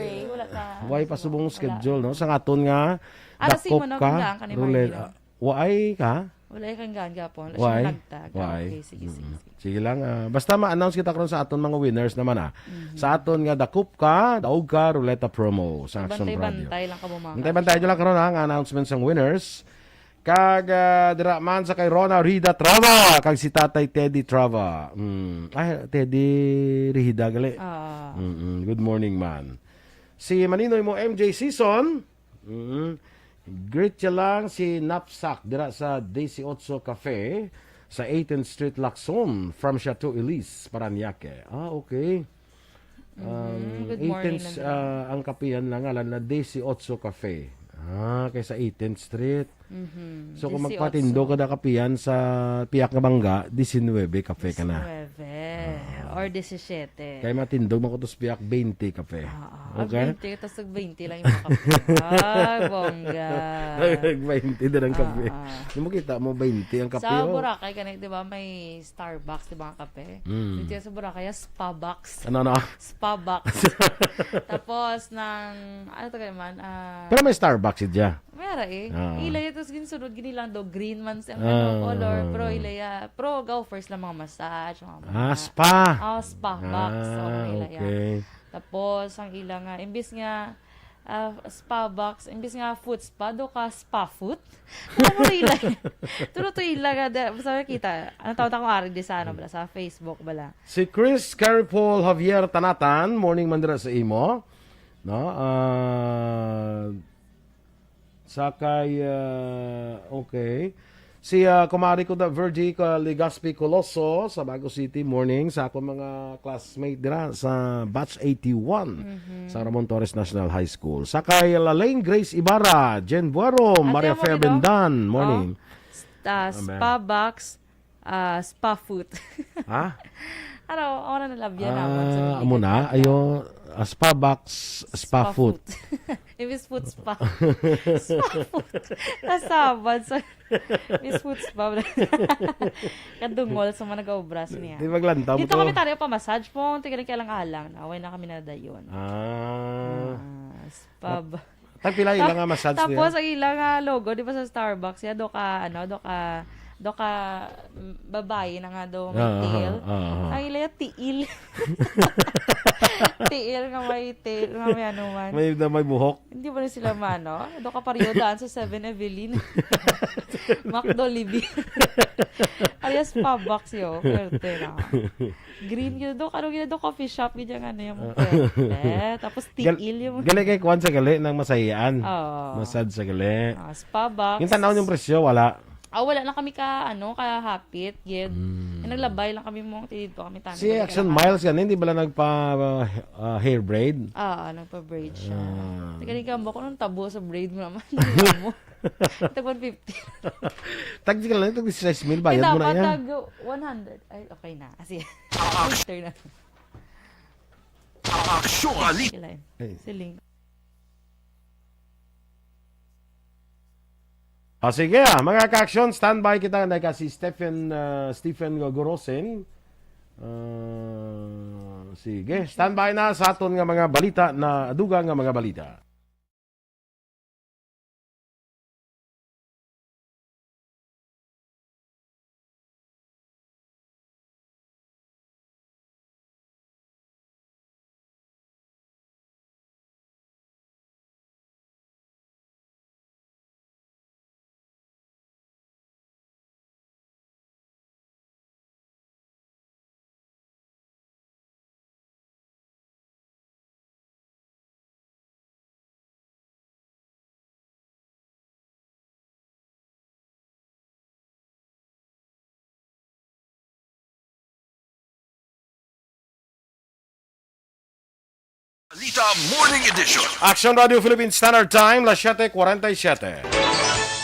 why pa subong schedule, no? Sa aton nga, dakop ka, Roulette. Why ka? Wala kang gaan gapon. Wala siya nagtag. Why? Okay, sige, sige, sige. Sige lang. Ah, basta ma-announce kita karon sa aton mga winners naman, ah. Mhm. Sa aton nga dakop ka, daog ka, ruleta promo sa Action Radio. Bantay-bantay lang kamo, mga Bantay-bantay lang karon, ha, nga announcement sang winners. Kag, ah, dira man sa kay Rona Rida Trava, kag si Tatay Teddy Trava. Mm. Ay, Teddy Rida, gali. Ah. Mm-mm. Good morning, man. Si Maninoy mo, M J Season. Mm. Greet siya lang si Napsak dira sa Dieciocho Cafe sa eighteenth Street, Lacson, from Chateau Elise, Parañaque. Ah, okay. Um, Mhm. Good morning eighteenth, na nila. Ah, ang kapihan lang, ngalan na Dieciocho Cafe. Ah, kay sa eighteenth Street. Mhm. So, kung Dieciocho. Magpatindog ka na kapihan sa piyak nga bangga, diecinuebe Cafe ka na. Diecinuebe Ah. or diecisiete. Kay matindog man ko to sa piyak, twenty Cafe. Oo. Okay? Ang twenty, tas tag twenty lang yung mga kape. Ay, bongga. Tag twenty din ang kape. Oo. Di mo kita mo, twenty ang kape, Sa oh. Boracay, kanay, di ba, may Starbucks, di ba, nga kape? Mm. Dito sa Boracay, Spa Box. Ano, ano? Spa Box. Tapos, nang, ano to kayo man? Ah, Pero may Starbucks siya. Meron eh. Ah. Ila yun, tapos ginsunod, ginilang daw, green man siya, Ah. ano, color. Pero ila ya, pero ga-offers lang mga massage, mga Ah, mga spa. Ah, spa box. Ah, Oh, ila ya. Okay. Tapos, ang ila nga, imbis nga, ah, spa box, imbis nga foot spa, do ka spa foot? Ano mo ila? Tulo to ila nga, da-, basta makita. Ano tawag akong ari di sa, ano, bala, sa Facebook, bala. Si Chris Carrie Paul Javier Tanatan, morning man dira sa imo. No? Ah, sa kay, ah, okay. Si, ah, kumari ko da Virgie ka Legaspi Coloso sa Bago City, morning sa akong mga classmate dira sa batch eighty-one Mhm. sa Ramon Torres National High School. Sa kay Lalaine Grace Ibarra, Jen Buero, Ate, Maria amo Fe gid, oh. Bendan, morning. Oh. S-, ah, Amen. Spa box, ah, spa foot. Ha? Ano, ako na nalabyan Ah, naman sa amo na. Ayo, ah, spa box, spa Spa foot. foot. Imbis foot spa. Spa foot. Nasabad sa Miss Foods pa. Kadungol sa mga nag-aobra sa niya. Di maglantaw mo Dito to. Kami tayo pa-massage po. Tingnan kaya lang alang. Away na kami na dayon. Ah. Ah, spa ba? Tag pila ila nga massage niya? Tapos ang ila nga logo, di ba sa Starbucks, ya, do ka, ano, do ka, do ka, mm, babae na nga do may Ah, tail. Ah, ah, ah. Ang ila yung tiil. Tiil nga may tail, nga may ano man. May, na may buhok. Hindi ba na sila mano? Do ka pareho daan sa Seven Evelyn. McDo Libby. Alias Pabak siyo. Perte na. Green yun do. Kano yun do? Coffee shop. Ganyan nga na yung Ah. perte. Tapos Gal-, tiil yung gali kay kuwan sa gali ng masahian. Oo. Massage sa gali. Ah, Spa box. Yung tanaw yung presyo, wala. Ah, wala lang kami ka, ano, kahapit, gid. Mm. Yung naglabay lang kami mong tinid ko kami tani. Si Balik Action lang. Miles yan, hindi ba lang nagpa, uh, uh, hair braid? Ah, nagpa-braid siya. Ah. Teka, di ka mo, kung anong tabo sa braid mo naman, hindi mo. Tag one fifty. Tag, sige lang, tag six mil, bayad mo na yan. Dapat tag one hundred. Ay, okay na. Ah, sige. Enter na. Aksyon! Sila yun. Hey. Siling. Ah, sige, ah, mga ka-aksyon, standby kita na ka si Stephen, ah, Stephen Gorosin. Ah, sige, standby na sa aton nga mga balita na dugang nga mga balita. Balita Morning Edition. Action Radio Philippine Standard Time, las siete cuarenta y siete.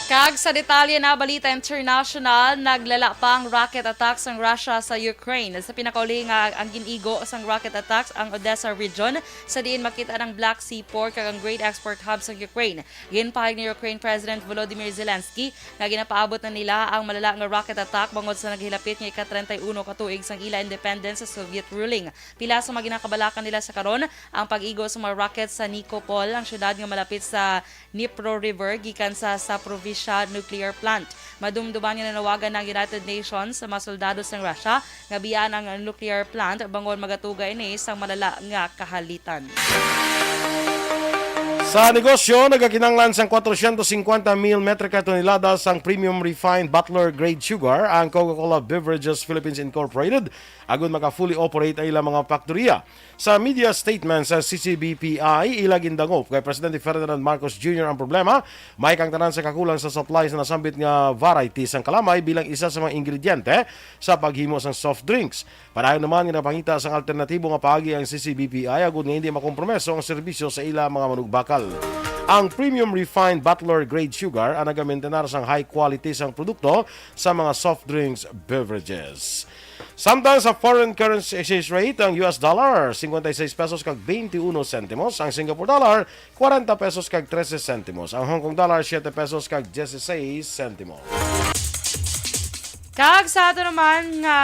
Kag sa detalye na balita international, naglala pa ang rocket attack sang Russia sa Ukraine. Sa pinakauli nga ang gin-igo sang rocket attack ang Odessa region, sa diin makita ang Black Sea port kag ang grain export hub sang Ukraine. Ginpahayag ni Ukraine President Volodymyr Zelensky nga ginapaabot na nila ang malala nga rocket attack bangod sa naghilapit nga ika-treinta y uno ka tuig sang ila independence sa Soviet ruling. Pila sa mga ginakabalakan nila sa karon ang pag-igo sa mga rocket sa Nikopol, ang syudad nga malapit sa Dnipro River, gikan sa Zaporizhzhia nuclear plant. Madumduman nga nanawagan ang United Nations sa mga soldado sang Russia nga biyaan ang nuclear plant bangod magatuga ini sang malala nga kahalitan. Sa negosyo, nagakinahanglan sang kwatrocientos cincuenta mil metrika tonelada sang premium refined bottler grade sugar ang Coca-Cola Beverages Philippines Incorporated agud maka-fully operate ang ilang mga faktoriya. Sa media statement sa C C B P I, ila gindangop kay Presidente Ferdinand Marcos Junior ang problema, may kangtanan sa kakulang sa supply sa nasambit nga variety sang kalamay bilang isa sa mga ingrediente sa paghimo sang soft drinks. Padayon naman nga napangita sang alternatibo nga paagi ang C C B P I agud nga hindi makompromiso ang serbisyo sa ila mga manugbakal. Ang premium refined bottler grade sugar ang nagamentenar sang high quality sang produkto sa mga soft drinks beverages. Samtang sa foreign currency exchange rate, ang U S dollar, cincuenta y seis pesos kag veintiuno sentimos, ang Singapore dollar, cuarenta pesos kag trese sentimos, ang Hong Kong dollar, siete pesos kag dieciséis sentimos. Kag sa ato naman nga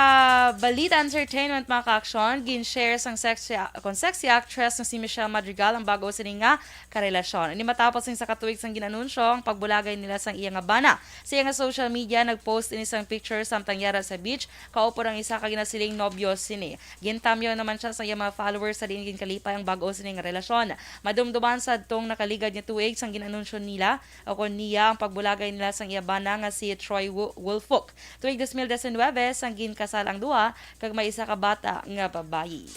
balita entertainment, mga ka-aksyon, gin-share sang sexy, kon sexy actress nga si Michelle Madrigal ang bag-o sini nga karelasyon. Ini matapos sing sa katuig sang gin-anunsyo ang pagbulagay nila sang iya nga bana. Sa iya nga social media, nag-post ini sang picture samtang yara sa beach, kaupod ang isa ka ginasiling nobyo sini. Gintamyaw naman siya sa iya mga followers sa diin ginkalipay ang bag-o sini nga relasyon. Madumduman sa adtong nakaligad nga tuig sang gin-anunsyo nila o kon niya ang pagbulagay nila sang iya bana nga si Troy Wo-, Woolfolk. Tuig dos mil diecinuebe sang ginkasal ang duha kag may isa ka bata nga babayi.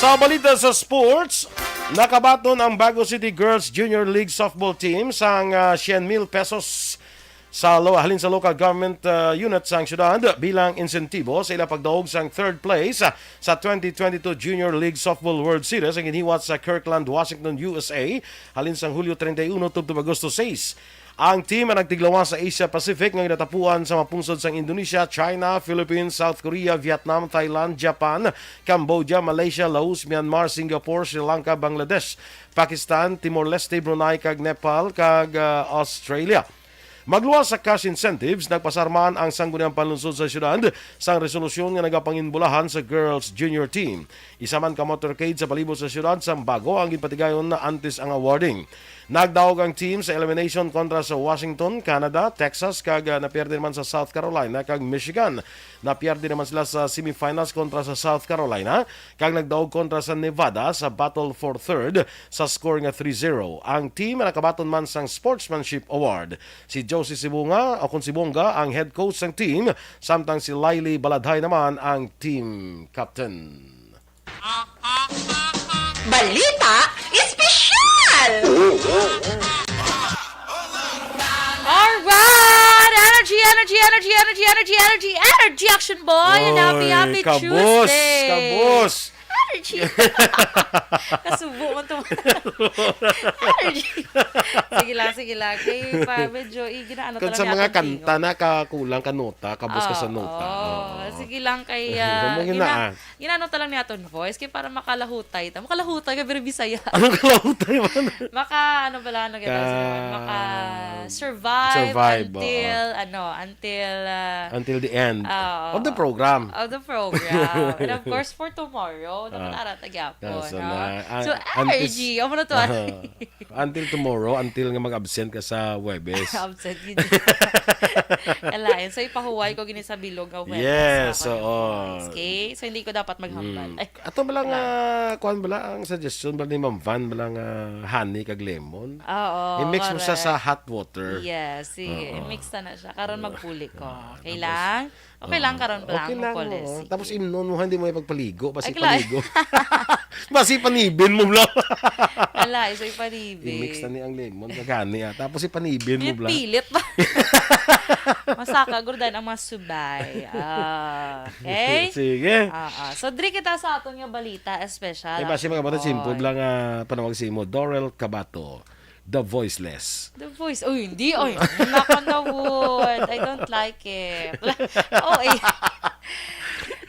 Sa balita sa sports, nakabaton ang Bago City Girls Junior League Softball Team sang, ah, syen mil pesos sa lo-, halin sa local government, ah, unit sang syudad bilang insentibo sa ila pagdaog sang third place, ah, sa twenty twenty-two Junior League Softball World Series ang ginhiwat sa Kirkland, Washington, U S A, halin sang Hulyo treinta y uno tubtob Agosto sais. Ang team ang nagtiglawas sa Asia Pacific nga ginatapuan sa mga pungsod sang Indonesia, China, Philippines, South Korea, Vietnam, Thailand, Japan, Cambodia, Malaysia, Laos, Myanmar, Singapore, Sri Lanka, Bangladesh, Pakistan, Timor-Leste, Brunei, kag Nepal, kag, ah, Australia. Magluwas sa cash incentives, nagpasar man ang Sangguniang Panlungsod sa Syudad sang resolusyon nga nagapanginbulahan sa Girls Junior Team. Isa man ka motorcade sa palibot sa syudad sang Bago ang ginpatigayon na antes ang awarding. Nagdaog ang team sa elimination kontra sa Washington, Canada, Texas, kag, ah, napierde naman sa South Carolina kag Michigan. Napierde naman sila sa semifinals kontra sa South Carolina, kag nagdaog kontra sa Nevada sa battle for third sa score nga three zero. Ang team nakabaton man sang Sportsmanship Award. Si Josie Sibonga, o kon Sibonga, ang head coach sang team, samtang si Lily Baladhay naman ang team captain. Balita Espesyal! Alright! Energy, energy, energy, energy, energy, energy, energy, energy, Action Boy! And happy, Oy, happy kabos, Tuesday! Kabos! Energy! Kasubo man to. Energy! Sige lang, sige lang. Kay pa, medyo, i-, ginaano Kung talaga sa mga akong kanta tingog. Na kakulang ka nota, kabos ka sa Oo, nota. Oo. Sige lang kay, ah, Huwag yun na, gina-, ah. Ginano ta lang ni aton voice kay para makalahutay ta. Makalahutay ka, pero Bisaya. Anong kalahutay man? Maka, ano ba lang, ano kita, Ka-, maka-survive survive, until, oo. Ano, until, ah, Until the end oo. Of the program. Of the program. And of course, for tomorrow, dapat Ah. Ara ta gyapon, Kaso no? Na, ah, So, antes energy, amo na to, ah. Until tomorrow, until nga mag-absent ka sa Huwebes. Absent gid. Kalain. So, ipahuway ko gini sa bilog nga Huwebes Yes, sa oo. Conference. Okay? So, hindi ko dapat maghambal. Mm. Ay. Ato bala nga, Wala. Kuwan bala, ang suggestion bala ni Ma'am Van bala nga honey kag lemon? Oo, I-mix mo siya correct. Sa hot water. Yes, sige. Oo. I-mix na na siya. Karon Oo. Magpuli ko. Ah, Okay tapos lang? Okay lang, karon pa lang, Okay lang, magpuli. Oo. Sige. Tapos imnon mo, hindi mo ipagpaligo. Basi Ay, kla- paligo. Basi panibin mo lang. Ala, isoy panibin. I-mix na ni ang lemon, kagani, ah. Tapos ipanibin mo lang. Pilit-pilit pa. Masaka, gurdan ang mga subay. Ah, okay? Sige. Ah, ah. So, diri kita sa aton nga balita, espesyal. Eh, basi mga bata, simple lang, ah, panawag si imo, Dorel Cabato. The Voiceless. The Voice. Uy, hindi. Ay, nakanawod. I don't like it. Oh, eh.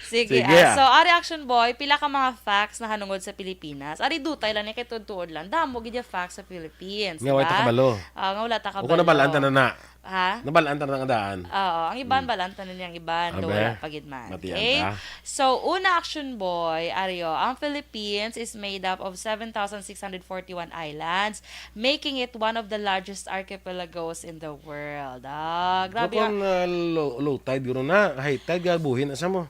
Sige, Sige, ah, ah. So, ari Action Boy, pila ka mga facts na hanungod sa Pilipinas. Ari dutay lang ni kay tuod-tuod lang. Damo gid yung facts sa Philippines, Nga, wala diba? Ta kabalo. Ah, nga wala ta O kung kabalo. Nabalaan ta na na. Ha? Nabalaan ta na nga daan. Oo, ang iban, Hmm. Balaan ta na niyang iban, Abe, nga wala pa gid man. Matiyan Okay? Ta. So, una, Action Boy, Ario, ang Philippines is made up of seven thousand six hundred forty-one islands, making it one of the largest archipelagos in the world. Ah, grabe Bukon, ah. Ah, low, low tide guro na, high tide ga buhin asa mo?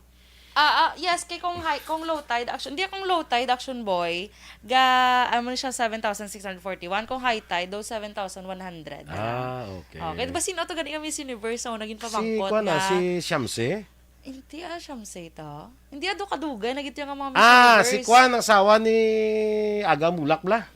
Ah, ah, yes, kay kung high, kung low tide, action, hindi, kung low tide, action boy, ga, ano siya, seven thousand six hundred forty-one. Kung high tide, daw seven thousand one hundred na lang. Ah, okay. Okay, di ba sino to gani nga Miss Universe? So, naging Si, pamangkot kuwan na, nga. Si Shamsi? Hindi, ah, Shamsi to. Hindi, ah, do kadugay, nagito yung mga Miss Ah, Universe. Si kuwan, ang asawa ni Aga Mulak, bla?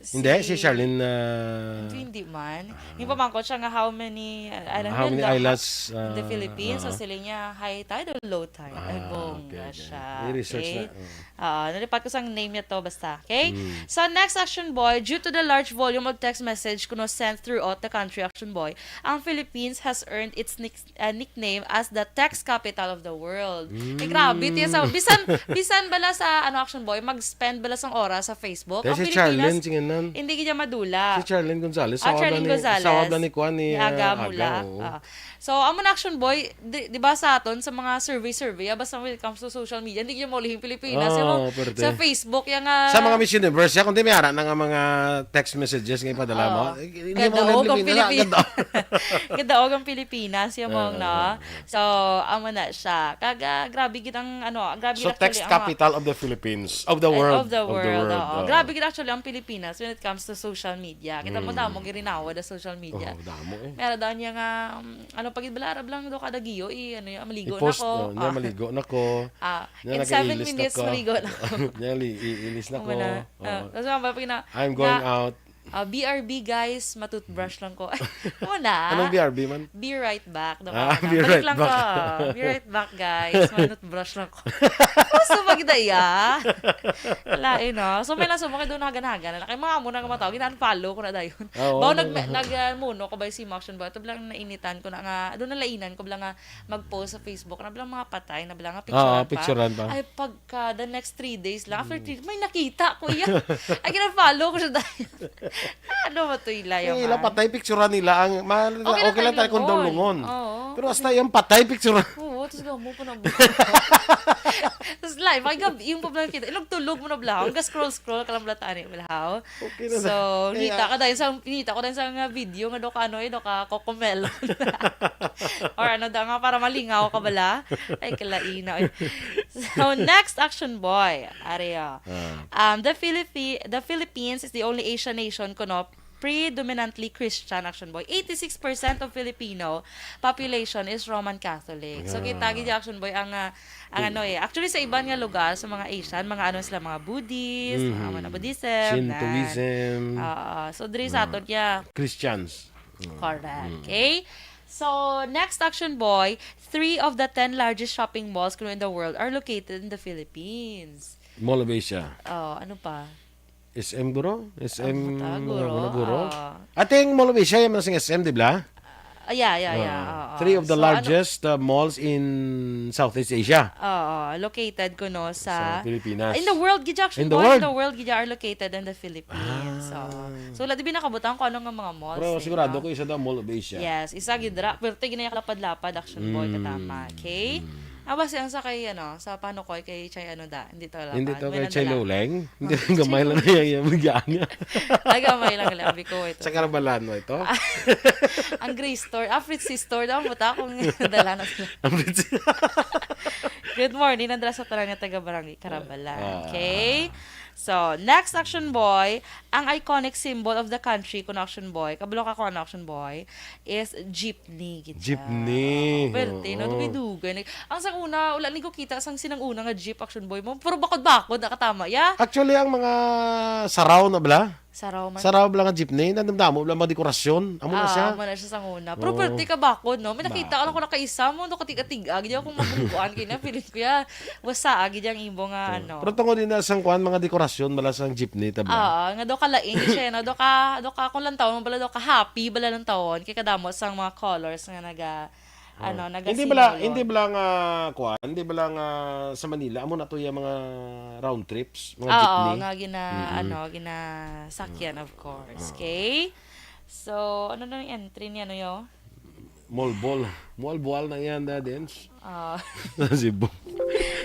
Hindi, si Si Charlene, ah, Hindi, hindi man. Ah. Yung pamangkot siya nga how many, uh, island How many yun, islands, in the ah, Philippines? So, ah. Sila niya, high tide or low tide? Ay, Ah, bongga okay, okay. siya. I-research Okay? na, oh. Ah, nalipat ko sang name niya to, basta. Okay? Mm. So, next, Action Boy, due to the large volume of text message kuno sent throughout the country, Action Boy, ang Philippines has earned its nick-, uh, nickname as the text capital of the world. Eh, Mm. grabe, tiya sa, bisan, bisan bala sa, ano, Action Boy, mag-spend bala sang oras sa Facebook, Kaya ang si Charlene, Pilipinas, sige nan. hindi gid niya madula. Si Charlene Gonzalez, Ah, sawa Charlene bala ni, Gonzalez. sawa bala ni kuan ni, Ni Aga ah, Aga, Mulak. oo. Ah. So, amo na, Action Boy, di, di ba sa aton, sa mga survey-survey, ah, basta when it comes to social media, hindi niya maulihing Pilipinas. Sa Oo, mga, pwerte. sa Facebook, yung, ah, Sa mga Miss Universe, ya, kundi may ara na nga mga text messages nga ipadala mo. Oo. Eh, hindi mo Gadaog ang Pilipinas, Pilipinas. gadaog. Gadaog ang Pilipinas, yung mga, Oo, no? oo. So, amo na siya. Kaga, grabe gid ang, ano, grabe So, gid actually text ang mga capital of the Philippines, of the Eh, world, of the of the world, world, oo. oo. Grabe gid actually ang Pilipinas when it comes to social media. Kita mo, Mm. damo girinawa da social media. Oh, damo eh. Meron daw niya nga, um, ano, pag ibalarab lang do kada giyo, eh, ano, yung, maligo na I-post, ko. oh, niya, Ah. maligo na ko. Ah, Niya, in seven nag-iilis na minutes, ko. maligo na ko. Niya, li-, iilis na Ano ko. na? Oo. Ah, tapos nga, pag na, I'm going na, out. Ah, B R B, guys, matutbrush lang ko. Ay, muna. Anong B R B man? Be right back. Daw Ah, ka na. be Balik right lang back. ko. Be right back, guys. Manutbrush lang ko. Puso magdaya. Lain, no? So, may nasumo kay doon hagan-hagan na. Kay mga amo na nga mga tao, gina-unfollow ko na dayon. Ah, oo, Bawo nag-, oo. nag-, ah, muno ko ba si Motion ba? Ito lang nainitan ko na nga, doon nalainan ko bala nga mag-post sa Facebook. Na bala mga patay, na bala nga Ah, picturean pa. picturean pa. Ay, pag Kada next three days lang. After Mm. three, may nakita ko iya. Ay, gina-follow ko siya dahil. Ano ba to, ila yung Yung ila man? patay, picturean nila ang, ma-, Okay lang okay lang tayo tayo kung kung lungon. lungon. Oo. Pero hasta yung patay, picturean. Oo, tapos gamo pa na. Tapos live, ay, gab-, yung pa bala kita. Ilog tulog mo na bala. Hanggang scroll-scroll ka lang bala, tani, bala, how? Okay na So, na. Kaya ngita ka dahil sa, ngita ko dahil sa nga video nga do ka, ano, eh, do ka Cocomelon. Or ano daw nga, para malingaw ka bala. Ay, kalaina, eh. So, next, Action Boy. Ari, oh. Ah. Um, the Philippi-, the Philippines is the only Asian nation kuno predominantly Christian, Action Boy. Eighty-six percent of Filipino population is Roman Catholic. So, Yeah. kita gid, Action Boy, ang, ah, ang ano, eh. Actually, sa iban nga lugar, sa mga Asian, mga ano sila, mga Buddhist, mga Mhm. ano, Buddhism, na. Shintoism. Oo. So, diri sa Yeah. aton, yeah. Christians. Mm. Correct. Mm. Okay? So, next, Action Boy, three of the ten largest shopping malls kuno in the world are located in the Philippines. Mall of Asia. Oh, ano pa? S M guro? S M, Ano ta, mga guro? guro, guro? Ah. Ating Mall of Asia, yung mga sing S M, di ba? Ah, yeah, yeah, yeah. Ah, Oo. three of the So, ano largest, uh, malls in Southeast Asia. Oo, located kuno sa Sa Pilipinas. In the world, gid, actually, In the mall in world. the world, gid, are located in the Philippines. Ah. Oo. So, wala, di ba nakabutang kung ano nga mga malls Pero nila? sigurado ko isa daw, Mall of Asia. Yes, isa gid ra. Pero tignan yung lapad-lapad, Action Boy, Mm. katama. Okay? Mm. Ah, basta ang sa kay, ano, sa Panukoy, kay Chay, ano da, hindi to lapad. Hindi to May kay Chay nandala. Luleng? Hindi, Ah, gamay Chay lang Luleng. niya yung bigyan niya. Ay, gamay lang, labi ko ito. Sa Karabalan mo ito? Ang Grace Store. Ah, Fritzy Store daw, buta kung dala na sila. Ang Fritzy. Good morning, nandra sa tanan nga taga Barangay Karabalan. Ah. Okay? So, next, Action Boy, ang iconic symbol of the country, kuno, Action Boy, kabalo ka kung ano, Action Boy, is jeepney, gid siya. Jeepney. Pwerte, no? Oo. Dugay-dugay. Nag-, ang sang una, wala ni ko kita sang sinang una nga jeep, Action Boy mo. Pero bakod-bakod, nakatama, ya? Actually, ang mga saraw na bala? Saraw man. Saraw bala nga jeepney, nadamdamo bala mga dekorasyon. Amo na Ah, siya. amo na siya sang una. Pero Oo. pwerte ka bakod, no? May nakita ko lang Bakod. ko nakaisa mo, no? Katig-katig, ah, gid ako mabubuan kay na, feeling ko, ya. Basta, ah, gid ang imo nga, Oo. ano. Pero tungod din na sang kuan, mga dekorasyon, bala sang jeepney, ta bala? Ah, nga do ka lain siya, no? Do ka, do ka, kung lantawon mo bala, do ka happy bala lantawon. Kay kadamo sang mga colors nga naga, Ah. ano, naga Hindi bala, simbolo. hindi bala nga, kuan, hindi bala nga sa Manila, amo na to yung mga round trips, mga Oo, jeepney. nga gina-, Mm-mm. ano, ginasakyan, of course. Oo. Okay? So, ano na yung entry niya, no, yo? Molbol. Molbol na yan, da, din. Ah. Cebu.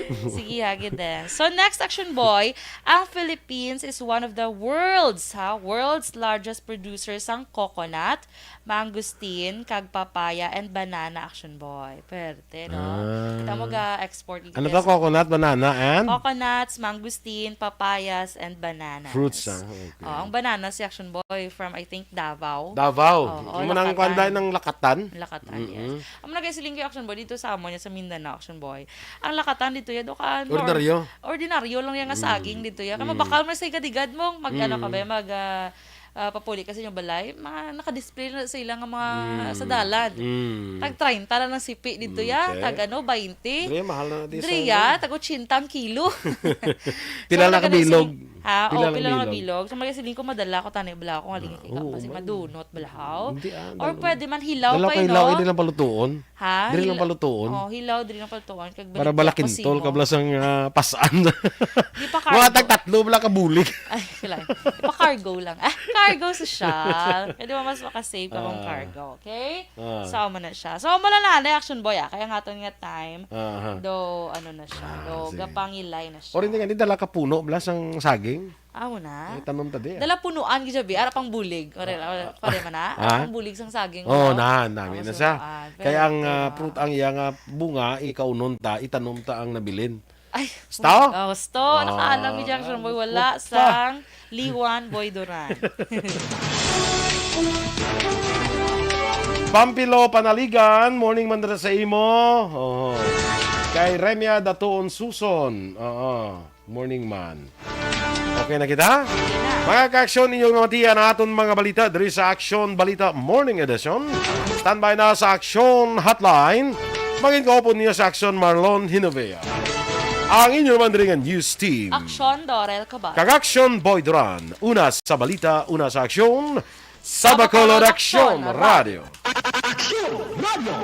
Sige, ha, gid eh. So, next, Action Boy, ang Philippines is one of the world's, ha, world's largest producers sang coconut, mangosteen, kag papaya and banana, Action Boy. Pwerte, no? Ah. Kita mo ga-export. Ano to? Coconut, banana, and? Coconuts, mangosteen, papayas, and bananas. Fruits, ah. Okay. Oh, ang banana si Action Boy from, I think, Davao. Davao. Oo, yung manang Lakatan. Kwan dahil ng Lakatan? Lakatan, yes. Mm-mm. Ang mga siling ko, Action Boy, dito sa amo niya, sa Mindanao, Action Boy. Ang Lakatan dito, ya, do ka, nor-, ordinaryo. Ordinaryo lang yan nga saging dito, ya. Kaya mabakal mo sa ikadigad mo, mag, ano ka ba, mag, ah, ah, papuli ka sa inyong balay, mga nakadisplay na sa ilang mga sa dalan. Mm. Tag treinta lang ng sipi dito, ya. Okay. Tag ano, bainte. Dre, mahal na di sa Dre, ya, ano. Tag otsenta ang kilo. Pila na kabilog? Ha? Pila na kabilog? Pila na kabilog? So, mga siling ko, madala ko, tani, bala ko, nga lingkod ka, oo, kasi man. Madunot, balahaw. Hindi, ah, or dalawa. Pwede man hilaw. Dala pa, pa, hilaw, no? Hindi lang palutuon. Ha? Diri lang palutuon. Oh, hilaw, diri lang palutuon. Kag para balik ka bala kintol, ka bala sang, ah, pasan. Di pa cargo. Mga tag tatlo, bala ka bulig. Ay, sila. Di pa cargo lang. Ah, cargo social. Kaya di ba mas makasave ka kung cargo, okay? Ah. So, amo na siya. So, amo na na, na Action Boy, ah. Kaya nga aton nga time, aha, do, ano na siya, ah, do, sige, gapangilay na siya. Or hindi nga, di dala ka puno, bala sang saging. Amo na. Ay, tanom ta di, ah. Dala punuan gid siya, bi. Ara pang bulig. Pare, ah, pare man na. Ah? Ara pang bulig sang saging, oh, no? Na, nami na siya. Kaya ang, ah, pruta, ang iya nga bunga, ikaunon ta, itanom ta ang nabilin. Ay, gusto? Oh, gusto. Ah, nakaalam ni Jackson Boy, wala sang Liwan Boy Duran. Pampilo Panaligan, morning man dira sa imo. Oo. Kay Remia Datuon Suson. Oo. Morning man. Okay na kita? Okay na. Mga ka-aksyon, inyong namatian ang aton mga balita diri sa Aksyon Balita Morning Edition. Standby na sa Aksyon Hotline. Mangin kaupon niya sa Aksyon Marlon Hinovea. Ang inyo naman diri nga news team. Aksyon Dorel Cabal. Kag Aksyon Boy Duran. Una sa balita, una sa aksyon. Sa Bacolod Aksyon Radio. Aksyon Radio.